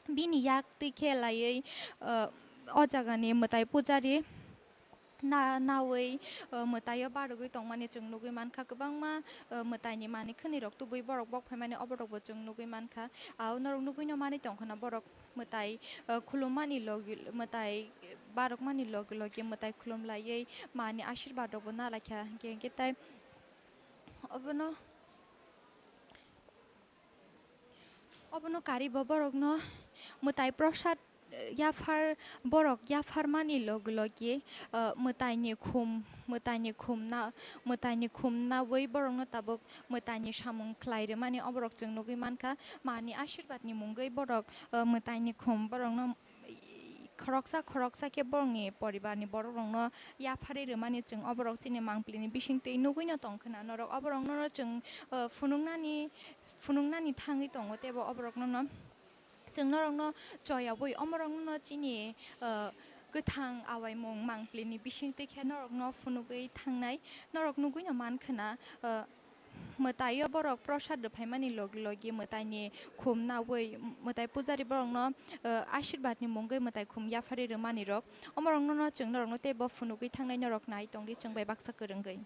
bini yak twi khe laiwi, ah, o jagani mwtai pujari na, nawi, ah, mwtaio barogwi tongmani chwng nugui mankha. Kwbangma, ah, mwtaini mani khwnwi rok tubui borok bok phaimani oborokbo chwng nugui mankha. Ao norok nugui no manwi tongkha na borok mwtai, ah, khulummani logi, mwtai barokmani logi logi mwtai khulum laiwi mani asirwad rokbo na laikha. Hwnkhe, hwnkhe tai obono Obono karibo borokno mwtai prosad, eh, yaphar, borok yapharmani log-, logi, eh, mwtaini khum, mwtaini khum na, mwtaini khum nawi borokno tabuk mwtaini samung khlai rwmani oborok chwng nugui mankha. Mani asirwad ni mungwi borok, eh, mwtaini khum borokno khoroksa khoroksa khe borokni poribarni borokrokno yapharwi rwmani chwng oborok chini mangpilini bisingtwi nugwino tongkha na norok. Oborokno chwng, eh, phunuknani, phunuknani thangwi tongo, teibo oborokno chwng norokno choyawi omorokno chini, eh, kwthang awaimung mangpilini bisingtwi khe norokno phunugwi thangnai. Norok nugwino mankha na, eh, mwtaio borok prosad rwphaimani log-, logi mwtaini khum nawi, mwtai pujari borokno, eh, asirwad ni mungwi mwtai khum yapharwi rwmani rok. Omorokno no chwng norokno teibo phunugwi thangnai, norok nai tongdi chwng bai baksa kwrwngwi.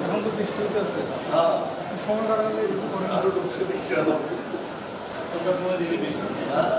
এখন তো বৃষ্টি হইতেছে। সময় কাটালে কিছু করে না। আরো ঢুকছে বৃষ্টি হলো। তোমরা সময় দিবি বৃষ্টি। হ্যাঁ?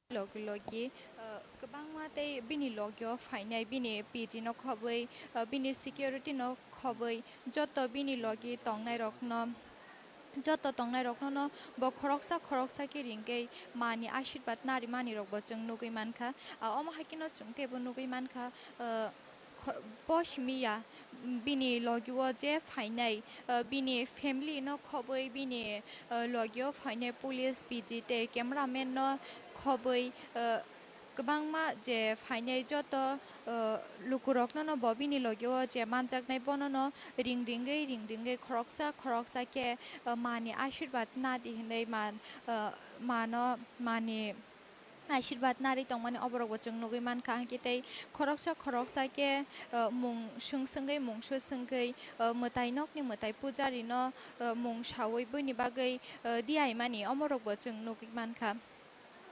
Logi logi, ah, kwbangma tei bini logio phainai, bini P G no khobwi, ah, bini security no khobwi, joto bini logi tongnai rokno, joto tongnai rokno no bo khoroksa khoroksa khe ringwi mani asirwad narimani rokbo chwng nugwi mankha. Ah, omo hai kheno chwng teibo nugwi mankha, ah, kho-, bo simi ya, bini logio je phainai, ah, bini family no khobwi, bini, ah, logio phainai police, P G tei cameraman no khobwi, ah, kwbangma je phainai joto, ah, lukurokno no bo bini logio je manjaknai bono no ring ringwi, ring ringwi khoroksa khoroksa khe, ah, mani asirwad nadi hinwi man, ah, mano mani asirwad narwi tongmani oborokbo chwng nugwi mankha, hwnkhe tei khoroksa khoroksa khe, ah, mung swng swngwi mungso swngwi, ah, mwtai nokni mwtai pujarino, ah, mung sawi buini bagwi, ah, diyaimani omorokbo chwng nugwi mankha.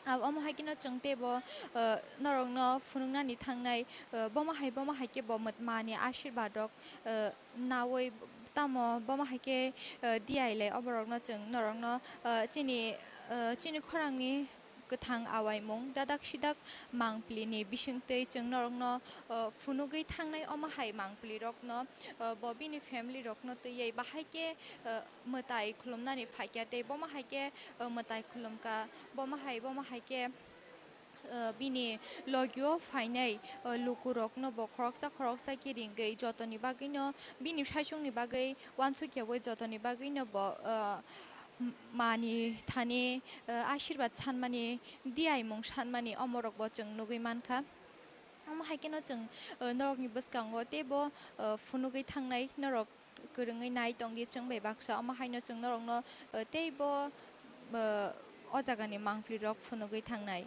Ah, omo hai kheno chwng teibo, ah, norokno phunuknani thangnai, ah, bomo hai bomo hai khe bo mwt-, mani asirwad rok, ah, nawi tamo bomo hai khe, ah, diyailai oborokno chwng norokno, ah, chini, ah, chini khorangni kwthang awaimung dadak sidak mangpili ni bisingtwi chwng norokno, ah, phunugwi thangnai omo hai mangpili rokno, ah, bo bini family rokno twiwi bahai khe, ah, mwtai khulumnani phaikha tei bomo hai khe, ah, mwtai khulumkha, bomo hai, bomo hai khe, ah, bini logio phainai, ah, lukurokno bo khoroksa khoroksa khe ringwi jotoni bagwino bini saichungni bagwi uansukyawi jotoni bagwino bo, ah, mani thani, ah, asirwad sanmani, diyaimung sanmani omorokbo chwng nugwi mankha. Omo hai kheno chwng, ah, norokni bwskango teibo, ah, phunugwi thangnai norok kwrwngwi nai tongdi chwng bai baksa. Omo haino chwng norokno, ah, teibo, ah, o jagani mangpili rok phunugwi thangnai.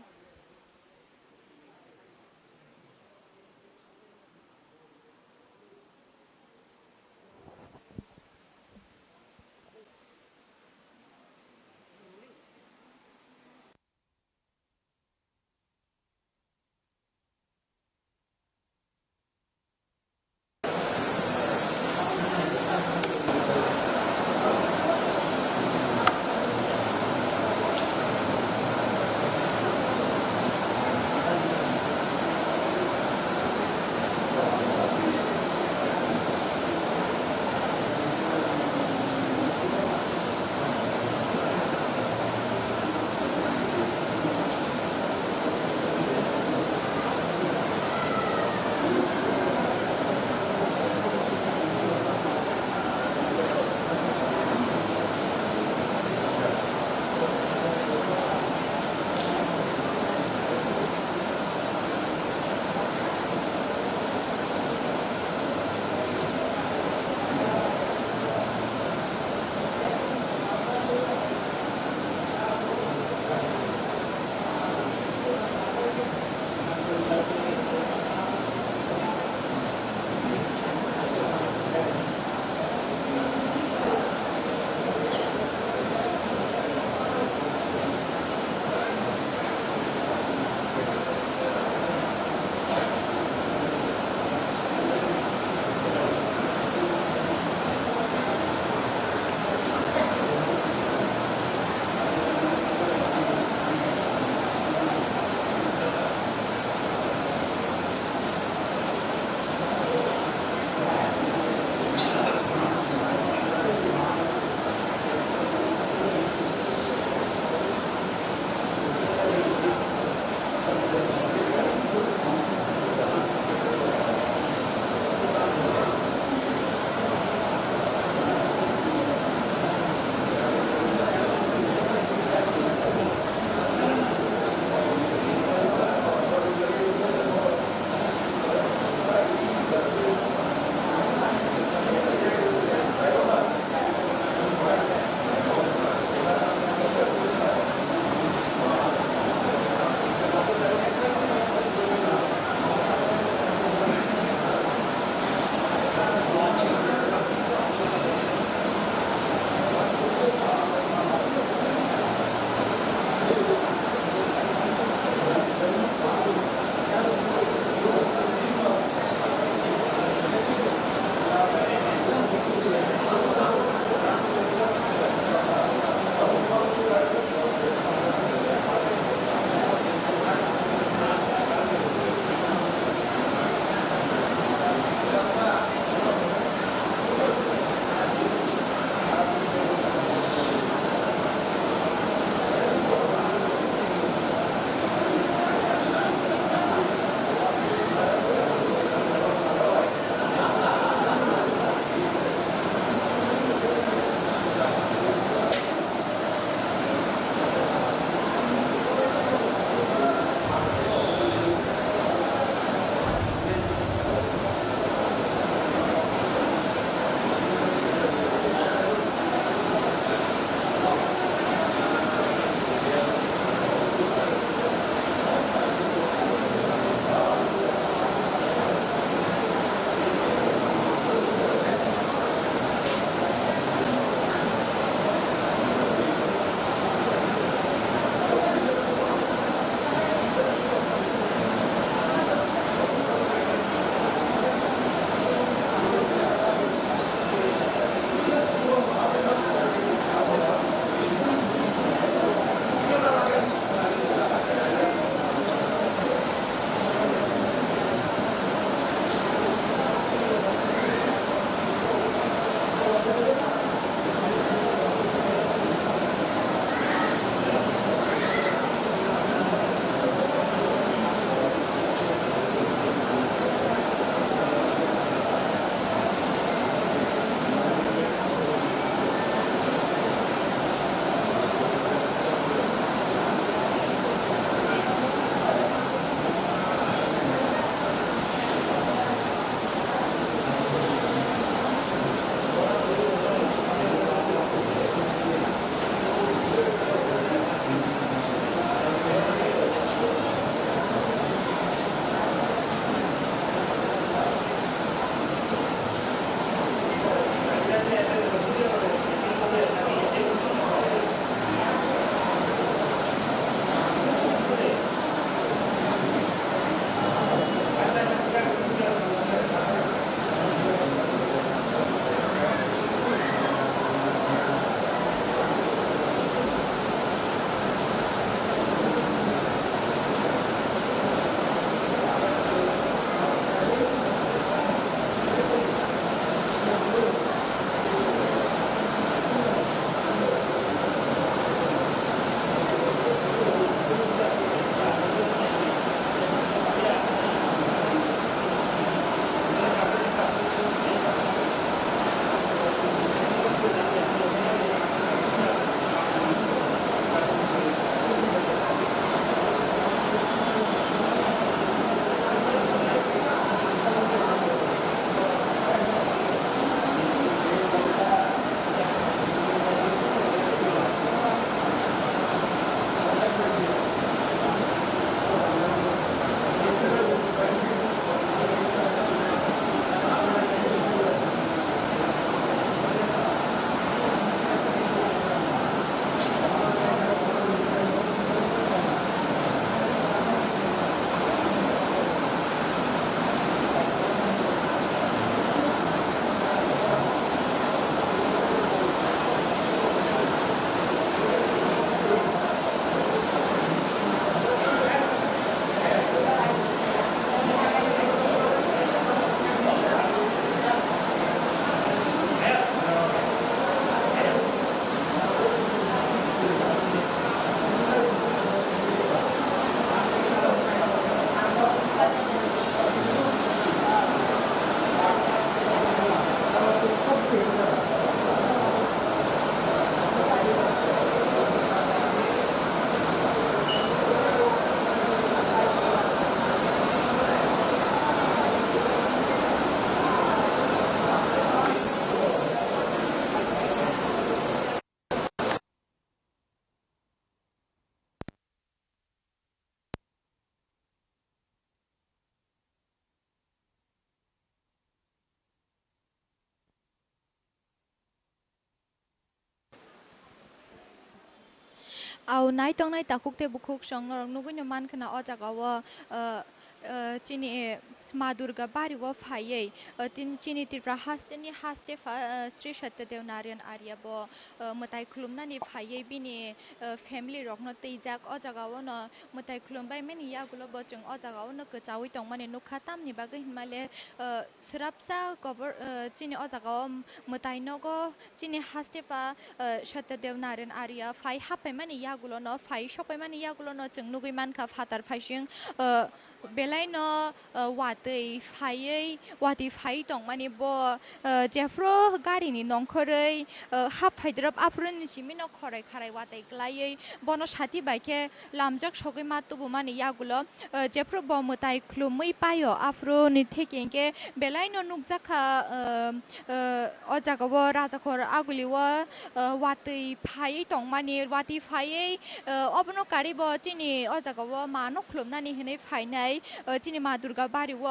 Au nai tongnai takhuk tei bukhuk chwng norok nugwino mankha na o jaga o, ah, ah, chini Ma Durga bari o phaiwi, ah, tin-, chini Tripura haste ni haste pha, ah, Sri Satyadev Narayan Arya bo, ah, mwtai khulumnani phaiwi bini, ah, family rokno twijak o jaga o no mwtai khulumbai mani yagulo bo chwng o jaga o no kwchawi tongmani nukha, tamni bagwi hinmale, ah, swrapsa kobor, ah, chini o jaga o mwtai nogo chini haste pha, ah, Satyadev Narayan Arya phai happaimani yagulono, phai sokpaimani yagulono chwng nugwi mankha phatar phaising, ah, belaino, ah, watwi phaiwi, watwi phaiwi tongmani bo, ah, jephru garini nongkhorwi, ah, hap phaidrop aphuruni simino khorai kharai watwi kwlaiwi bono sati bai khe lamjak sogwi ma tubumani yagulo, ah, jephru bo mwtai khulumwi paio aphuruni theke hinkhe belaino nukjakha, ah, ah, o jaga o Rajakhor aguli o, ah, watwi phaiwi tongmani, watwi phaiwi, ah, obono karwi bo chini o jaga o mano khulumnani hinwi phainai, ah, chini Ma Durga bari o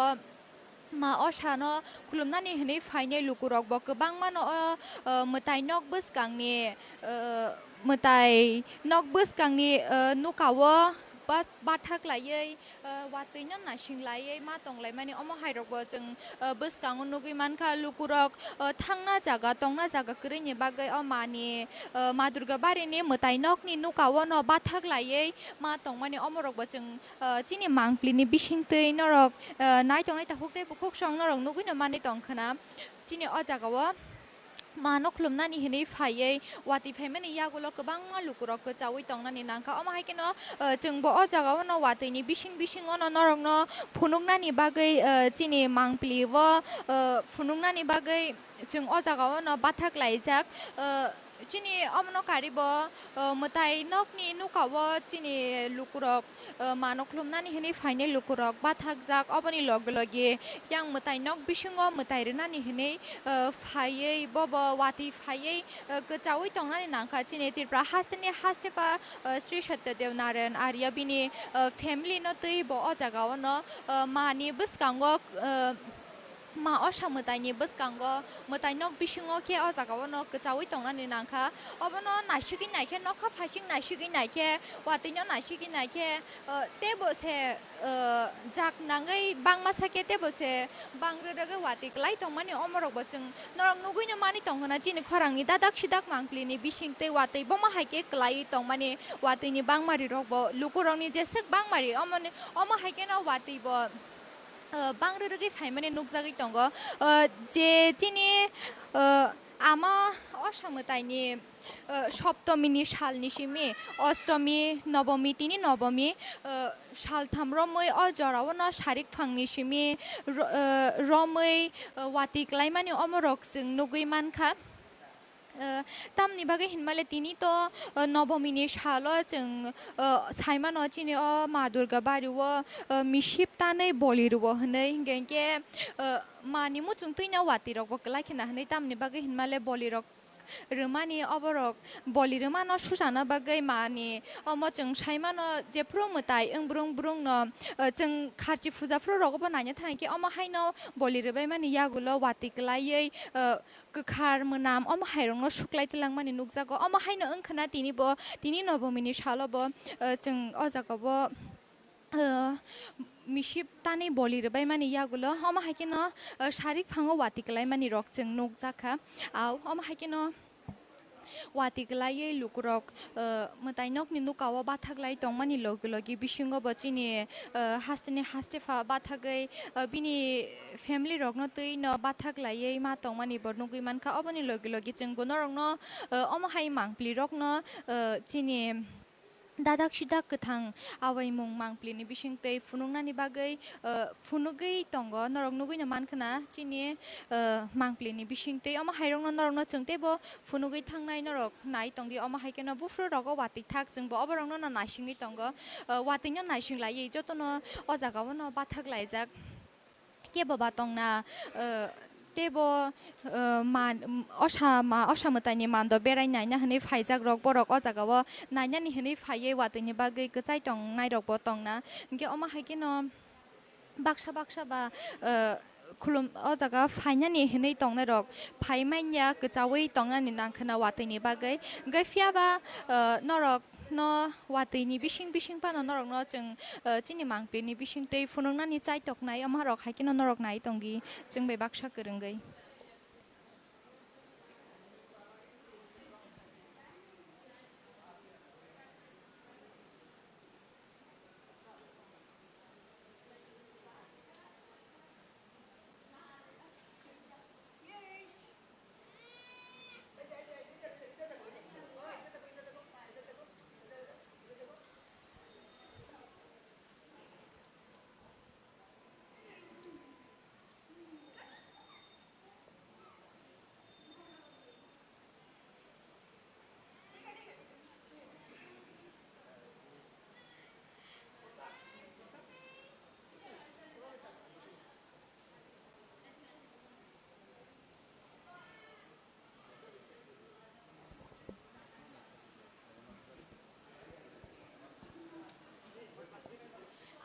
ma osano khulumnani hinwi phainai lukurok bo kwbangmano o, ah, mwtai nok bwskangni, ah, mwtai nok bwskangni, ah, nuka o ba-, bathak laiwi, ah, watwino naising laiwi ma tonglaimani omo hairokbo chwng, ah, bwskango nugwi mankha. Lukurok, ah, thangna jaga, tongna jaga kwrwini bagwi o mani, ah, Ma Durga barini mwtai nokni nuka o no bathak laiwi ma tongmani omorokbo chwng, ah, chini mangpili ni bisingtwi norok, ah, nai tongnai takhuk tei bukhuk chwng norok nugwino manwi tongkha na. Chini o jaga o mano khulumnani hinwi phaiwi watwi phaimani yagulo kwbangma lukurok kwchawi tongnani nangkha. Omo hai kheno, ah, chwngbo o jaga o no watwini bising bisingo no norokno phunuknani bagwi, ah, chini mangpili o, ah, phunuknani bagwi chwng o jaga o no bathak laijak. Ah, chini omono karwi bo, ah, mwtai nokni nuka o chini lukurok, ah, mano khulumnani hinwi phainai lukurok bathakjak, oboni loge loge yang mwtai nok bisingo mwtai rwnani hinwi, ah, phaiwi bobo watwi phaiwi, ah, kwchawi tongnani nangkha. Chini Tripura hasteni haste pha, ah, Sri Satyadev Narayan Arya bini, ah, family no twi bo o jaga o no, ah, mani bwskango, ah, ma osa mwtaini bwskango mwtai nok bisingo khe o jaga o no kwchawi tongnani nangkha. Obono naisigwi naikhe, nokha phaising naisigwi naikhe, watwi no naisigwi naikhe, ah, teibo se, ah, jak nangwi bangma sakhe teibo se bang rwrwgwi watwi kwlai tongmani omorokbo chwng norok nugwino manwi tongkha na. Chini khorangni dadak sidak mangpili ni bising tei watwi bomo hai khe kwlaiwi tongmani watwi ni bangmari rokbo lukurokni jeswk bangmari omoni, omo hai kheno watwi bo, ah, bang rwrwgwi phaimani nukjagwi tongo. Ah, je chini, ah, ama osa mwtaini, ah, Soptomini salni simi, Ostomi, Nobomi, tini Nobomi, ah, saltham romwi o jorao no sarik phangni simi ro-, ah, romwi, ah, watwi kwlaimani omorok chwng nugwi mankha. Ah, tamni bagwi hinmale tini to, ah, Nobomini salo chwng, ah, saimano chini o Ma Durga bari o, ah, misip tanwi boli rwo hwnwi, hinkhe hinkhe, ah, mani muchung twino watwi rokbo kwlai khna hwnwi, tamni bagwi hinmale boli rok rwmani oborok boli rwmano sujana bagwi mani omo chwng saimano jephru mwtai wng brung brungno, ah, chwng kharchi puja phuru rogobo naina thangkhe omo haino boli rwbaimani yagulo watwi kwlaiwi, ah, kwkhar mwnam omo hairokno suklai twlangmani nukjago. Omo haino wngkha na tini bo, tini Nobomini salo bo, ah, chwng o jaga bo, ah, misip tanwi boli rwbaimani yagulo. Omo hai kheno, ah, sarik phango watwi kwlaimani rok chwng nukjakha. Au, omo hai kheno watwi kwlaiwi lukurok, ah, mwtai nokni nukao bathak lai tongmani logi logi bisingo bo chini, ah, hasteni haste pha bathagwi, ah, bini family rokno twino bathak laiwi ma tongmani bo nugwi mankha. Oboni logi logi chwngbo norokno, ah, omo hai mangpili rokno, ah, chini dadak sidak kwthang awaimung mangpili ni bisingtwi phunuknani bagwi, ah, phunugwi tongo. Norok nugwino mankha na chini, ah, mangpili ni bisingtwi. Omo hairokno norokno chwng teibo phunugwi thangnai, norok nai tongdi. Omo hai kheno buphuru rogo watwi thak, chwngbo oborokno no naisingwi tongo. Ah, watwino naising laiwi jotono o jagao no bathak laijak. Kebo ba tongna, ah, teibo, ah, man, osa ma, osa mwtaini mando berai naina hwnwi phaijak rok, borok o jagao nainani hwnwi phaiwi watwini bagwi kwchai tongnai rokbo tongna. Hinkhe omo hai kheno baksa baksa ba, ah, khulum o jaga phainani hinwi tongnai rok phai manya, kwchawi tongnani nangkhwna watwini bagwi. Hwnkhe phiya ba, ah, norok No watwi ni bising bising phano norok no chwng, eh, chini mangpili ni bising twi phunuknani chai toknai, omo rok hai kheno norok nai tongdi chwng bai baksa kwrwngwi.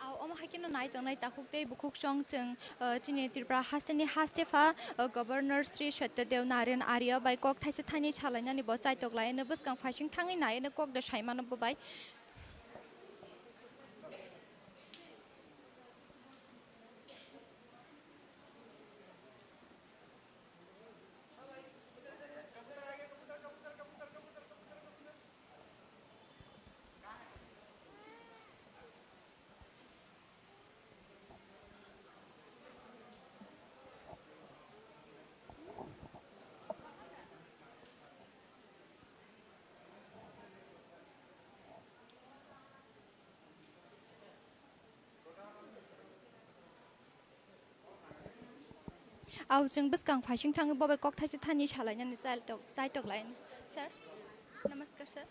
Ao omo hai kheno nai tongnai takhuk tei bukhuk song chwng, eh, chini Tripura hasteni hastepha, eh, Governor Sri Satyadev Narayan Arya bai kok thaisa thaini salainani bo chaitok lai hwnwi bwskang phaising thangwi nai hwnwi kok da sai mano bo bai. Ao chwng bwskang phaising thangwi bo bai kok thaisa thani salainani chai tok, chai tok lai. Sir, namaskar sir.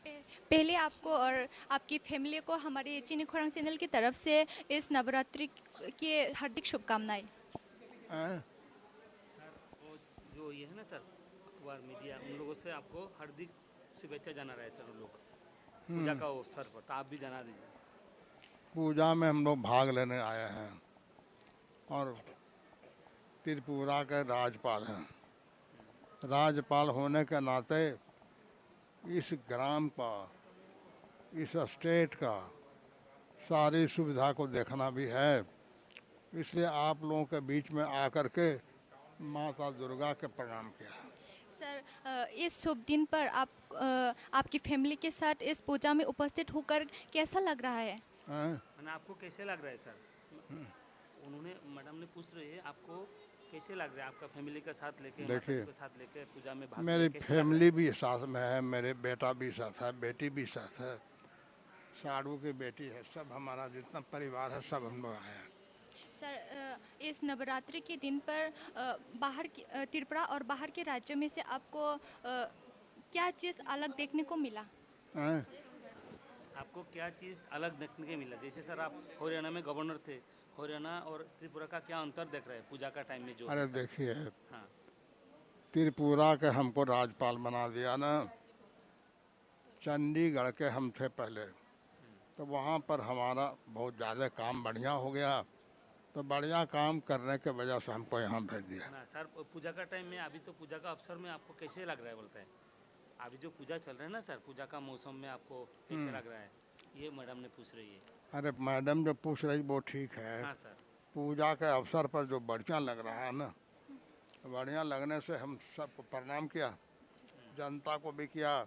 पे-, पहले आपको और आपकी फैमिली को हमारे चीनी खोरांग चैनल की तरफ से इस नवरात्रि के हार्दिक शुभकामनाएं। हाँ। सर, वो जो ये है ना सर, अखबार मीडिया, उन लोगों से आपको हार्दिक शुभेच्छा जाना रहे हैं सर उन लोग। हम्म। पूजा का अवसर पर, तो आप भी जाना दीजिए। पूजा में हम लोग भाग लेने आए हैं और त्रिपुरा के राज्यपाल हैं। राज्यपाल होने के नाते इस ग्राम का, इस स्टेट का सारी सुविधा को देखना भी है, इसलिए आप लोगों के बीच में आकर के माता दुर्गा के प्रणाम किया। सर, अ, इस शुभ दिन पर आप, अ, आपकी फैमिली के साथ इस पूजा में उपस्थित होकर कैसा लग रहा है? हैं? मैंने आपको कैसे लग रहा है सर? हम्म। उन्होंने, मैडम ने पूछ रही है, आपको कैसे लग रहा है आपका फैमिली के साथ लेके, माता देखिए, जी के साथ लेके पूजा में भाग लेके मेरी कैसे लग रहा है? फैमिली भी साथ में है, मेरे बेटा भी साथ है, बेटी भी साथ है, साड़ू की बेटी है, सब हमारा जितना परिवार है, सब हम लोग आए हैं। सर, अ, इस नवरात्रि के दिन पर, अ, बाहर की, अ, त्रिपुरा और बाहर के राज्यों में से आपको, अ, क्या चीज़ अलग देखने को मिला? हैं? आपको क्या चीज़ अलग देखने को मिला? जैसे सर, आप हरियाणा में गवर्नर थे, हरियाणा और त्रिपुरा का क्या अंतर देख रहे हैं पूजा का टाइम में जो अरे है सर? देखिए, हाँ। त्रिपुरा के हमको राज्यपाल बना दिया ना, चंडीगढ़ के हम थे पहले, तो वहाँ पर हमारा बहुत ज़्यादा काम बढ़िया हो गया, तो बढ़िया काम करने के वजह से हमको यहाँ भेज दिया। ना सर, पूजा का टाइम में, अभी तो पूजा का अवसर में आपको कैसे लग रहा है बोलते हैं? अभी जो पूजा चल रहा है ना सर, पूजा का मौसम में आपको कैसे हम्म। लग रहा है, ये मैडम ने पूछ रही है। अरे, मैडम जो पूछ रही वो ठीक है। हाँ सर। पूजा के अवसर पर जो बढ़िया लग रहा है ना, बढ़िया लगने से हम सबको प्रणाम किया, जनता को भी किया,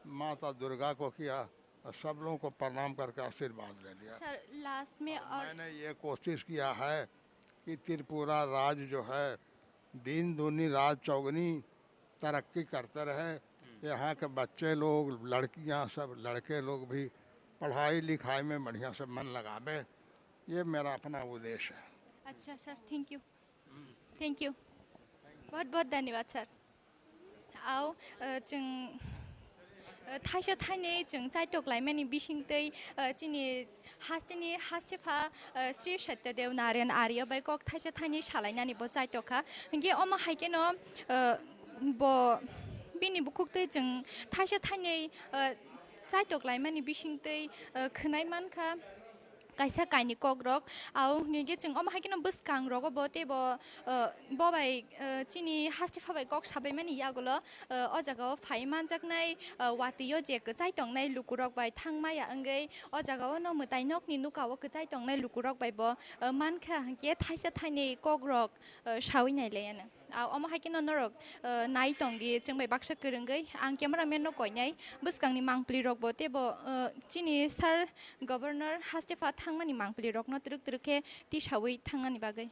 माता दुर्गा को किया और सब लोगों को प्रणाम करके आशीर्वाद ले लिया। सर, लास्ट में और और मैंने ये कोशिश किया है कि त्रिपुरा राज्य जो है, दिन दूनी रात चौगुनी तरक्की करते रहे। हम्म। यहाँ के बच्चे लोग, लड़कियाँ, सब लड़के लोग भी पढ़ाई लिखाई में बढ़िया से मन लगावे, ये मेरा अपना उद्देश्य है। अच्छा sir, thank you। Thank you। बहुत बहुत धन्यवाद sir. Ao, eh, chwng, eh, thaisa thainwi chwng chaitok laimani bisingtwi, eh, chini hasteni hastepha, eh, Sri Satyadev Narayan Arya bai kok thaisa thainwi salainani bo chaitok kha. Hinkhe omo hai kheno, eh, bo bini bukhuktwi chwng thaisa thainwi, eh, chaitok laimani bisingtwi, eh, khwnai mankha. Kaisa kainwi kokrok, au hwnkhe chwng omo hai kheno bwskang rogo bo teibo, uh, bo bai, uh, chini hastepha bai kok sabaimani yagulo, uh, o jagao phai manjaknai, uh, watwi o je kwchai tongnai lukurok bai thangmaya wngwi o jagao no mwtai nokni nukao kwchai tongnai lukurok bai bo, uh, mankha hwnkhe thaisa thainwi kokrok, uh, sawi nailaiyano. Ah, omo hai kheno norok, ah, nai tong di, chwng bai baksa kwrwngwi. Ang cameraman no koinai, bwskangni mangpli rok bo teibo, ah, chini sir governor hastepha thangmani mangpli rok no twrwk twrwk khe tisawi thangnani bagwi.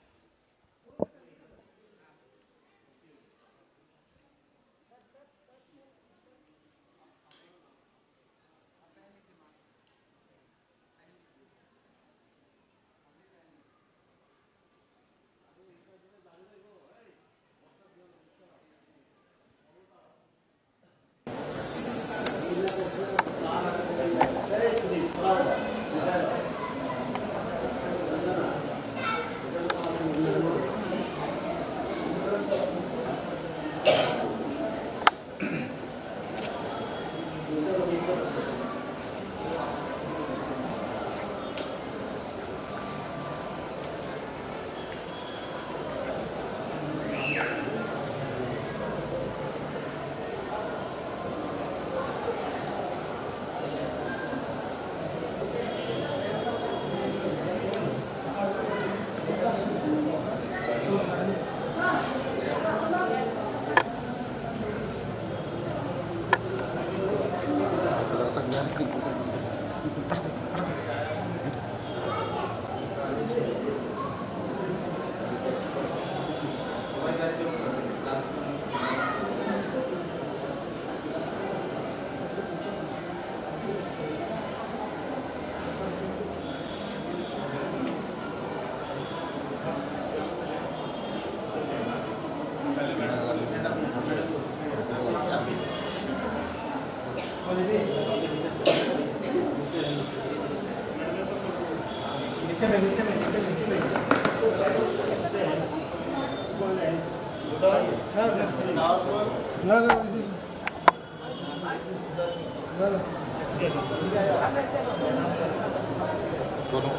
दोनों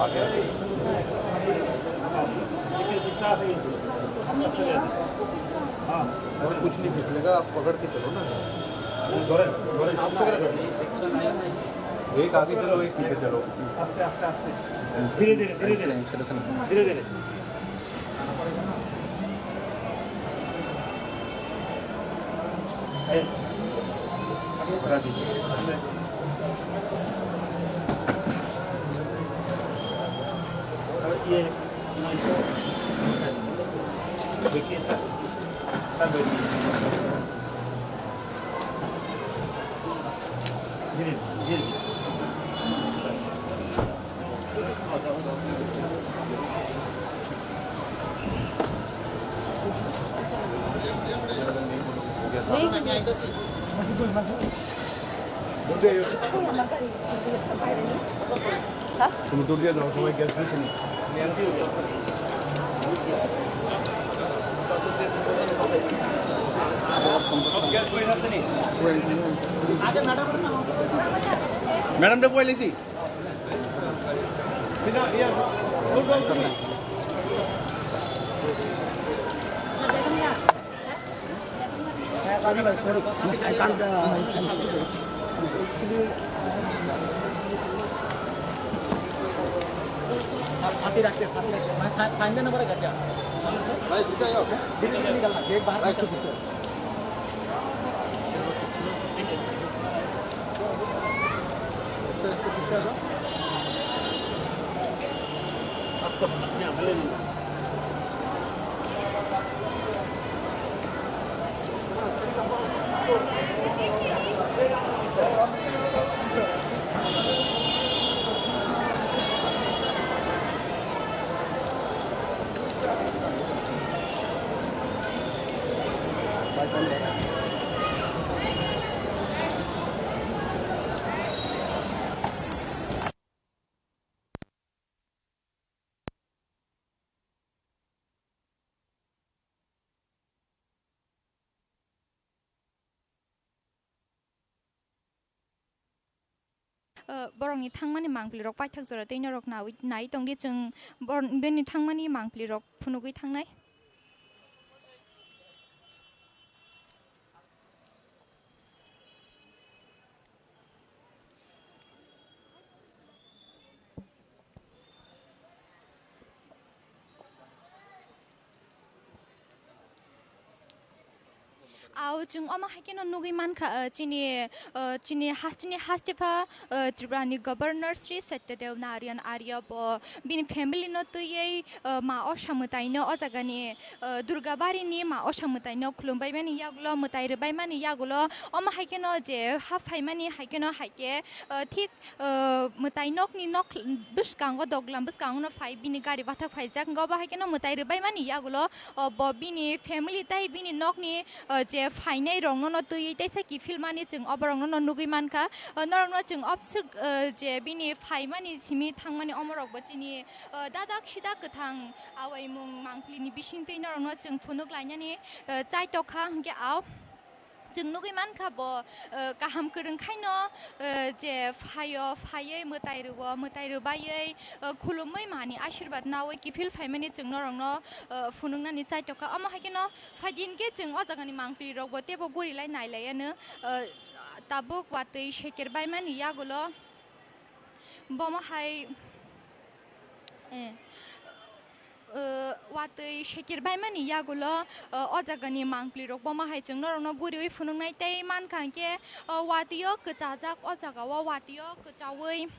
आगे। और कुछ नहीं फिसलेगा, आप पकड़ के चलो ना। आप पकड़ के। एक आगे चलो, एक पीछे चलो। आस्ते, आस्ते, आस्ते। धीरे, धीरे, धीरे, धीरे। धीरे, धीरे। देखिए सर, सर बैठिए। धीरे, धीरे। তুমি দৌড়িয়ে যাও, সবাই গ্যাস বেশি নেই। ম্যাডামটা বইলেছি। साथी रखते, साथी रखते। मैं सा-, साइन देना पड़ेगा क्या? भाई, पीछे आओ। दिल्ली से निकलना, गेट बाहर निकल पीछे। Eh, borokni thangmani mangpili rok paithak jora tei norok nawi, nai tongdi chwng bor-, bini thangmani mangpili rok phunugwi thangnai. Ao chwng omo hai kheno nugwi mankha, eh, chini, eh, chini has-, chini hastepha, eh, Tripura ni Governor Shri Satyadev Narayan Arya bo bini family no twiwi, eh, ma Osa mwtai no o jaga ni, eh, Durgabari ni ma Osa mwtai no khulumbai mani yagulo, mwtai rwbai mani yagulo omo hai kheno je ha phaimani hai kheno hai khe, eh, thik, eh, mwtai nokni nok bwskango, doglam bwskango no phai, bini gari bathak phaijak, wngkha obo hai kheno mwtai rwbai mani yagulo, oh, bo bini family tai bini nokni, oh, je phainai rokno no twiwi teisa kiphil mani chwng oborokno no nugwi mankha. Oh, norokno chwng obswk, oh, je bini phaimani simi thangmani omorok bo chini, oh, dadak sidak kwthang awaimung mangpili ni bisingtwi norokno chwng phunuk lainani, oh, chaitok kha, hwnkhe ao. Chwng nugwi mankha bo, eh, kaham kwrwng khaino, eh, je phaio, phaiwi mwtai rwo, mwtai rwbaiwi, eh, khulumwi mani asirwad nawi kiphil phaimani chwng norokno, eh, phunuknani chaitokha. Omo hai kheno phaidi hinkhe chwng o jagani mangpili rokbo teibo guri lai nai laiano, eh, tabuk watwi seker baimani yagulo. Bomo hai, eh, eh, watwi seker baimani yagulo, eh, o jagani mangpili rok bomo hai chwng norokno guriwi phunuknai tei mankha hinkhe, eh, watwi o kwchajak o jaga o watwi o kwchawi,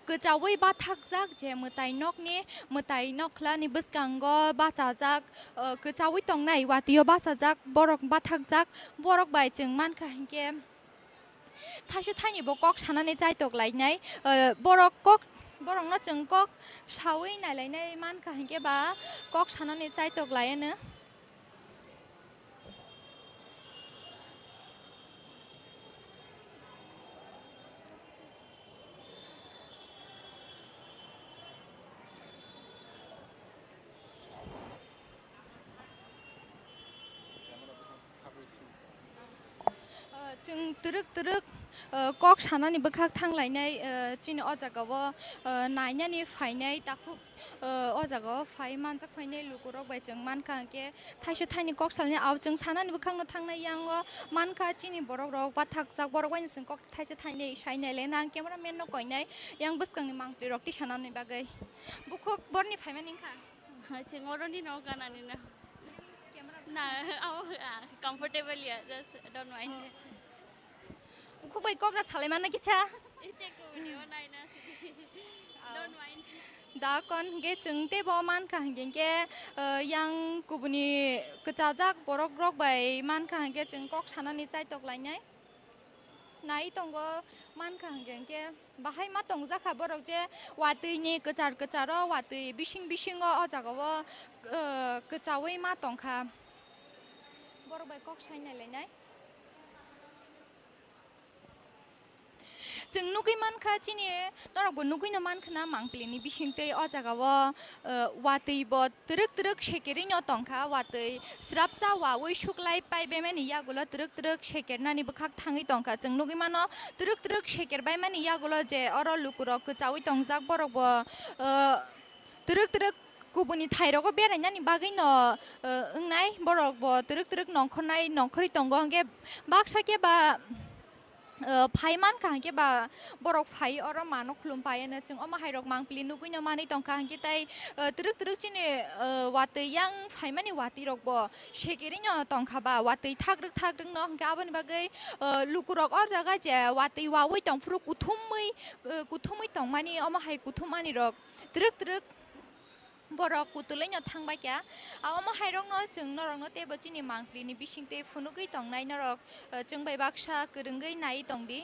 kwchawi bathakjak je mwtai nokni, mwtai nokhlani bwskango bachajak, eh, kwchawi tongnai watwi o bachajak borok bathakjak borok bai chwng mankha hinkhe. Thaisu thaini bo kok sanani chaitok lainai, eh, borok kok, borokno chwng kok sawi nailainai mankha hinkhe ba kok sanani chaitok laiano. Ah, chwng twrwk twrwk, ah, kok sanani bwkhak thang lainai, ah, chini o jaga o, ah, nainani phainai takhuk, ah, o jaga o phai manjak phainai lukurok bai chwng mankha hinkhe thaisa thaini kok salnai, ao chwng sanani bwkhakno thangnai, yang o mankha chini borok rok bathakjak, borok bai no chwng kok thaisa thaini sai nai le nang camera man no koinai yang bwskang ni mangpli rok tisanani bagwi. Bukhuk borni phaimani wngkha. Chwng oroni no ganani no. Camera. Na, abo, ah, comfortable ya, just don't mind. Oh. Bukhuk bai kok na salai manna kicha. Ite ko ni o nai na. Oh. Don't mind. Da kon ge chwng tei bo mankha hinkhe, eh, yang kubuni kwchajak borok rok bai mankha hinkhe chwng kok sanani chaitok lainai. Nai tongo mankha hinkhe, hinkhe bahai ma tongjakha borok je watwi ni kwchar kwcharo watwi bising bisingo o jaga o, eh, kwchawi ma tongkha. Borok bai kok sai nai lainai. Chwng nugwi mankha chini, norokbo nugwino mankha na mangpili ni bisingtwi o jaga o, eh, watwi bo twrwk twrwk sekerino tongkha, watwi srapsa wawi suklai paibaimani yagulo twrwk twrwk sekernani bwkhak thangwi tongkha. Chwng nugwi mano twrwk twrwk sekerbaimani yagulo je oro lukurok kwchawi tongjak borokbo, eh, twrwk twrwk kubuni thairogo berainani bagwino, eh, wngnai, borokbo twrwk twrwk nongkhornai nongkhorwi tongo, hwnkhe baksa khe ba, eh, phai mankha hinkhe ba borok phai oro mano khulum paiano chwng omo hai rok mangpili nugwino manwi tongkha hinkhe tai, eh, twrwk twrwk chini, eh, watwi yang phaimani watwi rokbo sekerino tongkha ba watwi thakrwk thakrwk no hinkhe aboni bagwi, eh, lukurok o jaga je watwi wawi tongphuru kuthumwi, eh, kuthumwi tongmani omo hai kuthum ani rok twrwk twrwk borok kutulwi no thangbai kha. A omo hai rok no chwng norok no teibo chini mangpili ni bising tei phunugwi tongnai norok, eh, chwng bai baksa kwrwngwi nai tongdi.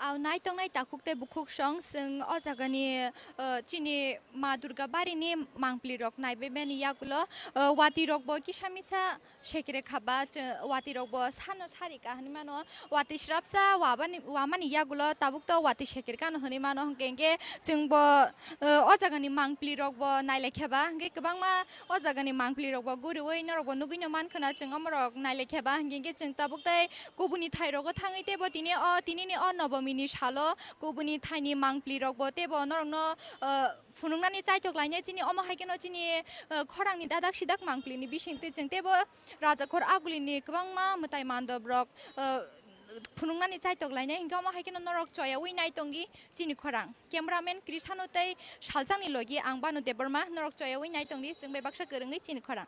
Au naitongnai takhuk tei bukhuk song, chwng o jagani, uh, chini Ma Durga barini mangpli rok naibaimani yagulo, uh, watwi rokbo kisa misa sekre khaba, chwng watwi rokbo sano sari ka hwnwi mano, watwi srapsa wabani, wamani yagulo tabuk to watwi sekre kano hwnwi mano, hwnkhe hwnkhe chwngbo, uh, o jagani mangpli rokbo nailaikha ba, hwnkhe kwbangma o jagani mangpli rokbo guriwi norokbo nugwino mankha na chwng omorok nailaikha ba, hwnkhe hwnkhe chwng tabuk tei kubuni thai rogo thangwi teibo tini o, tinini o Nobomini salo kubuni thaini mangpli rokbo teibo norokno, uh, phunuknani chaitok lainai chini omo hai kheno chini, uh, khorangni dadak sidak mangplini bisingtwi chwng teibo Rajakhor Agulini kwbangma mwtai mandop rok, uh, phunuknani chaitok lainai hwnkhe omo hai kheno norok choyawi nai tongdi chini khorang. Cameraman Krishano tei Salsangni logi ang Banu Debbarma, norok choyawi nai tongdi chwng bai baksa kwrwngwi chini khorang.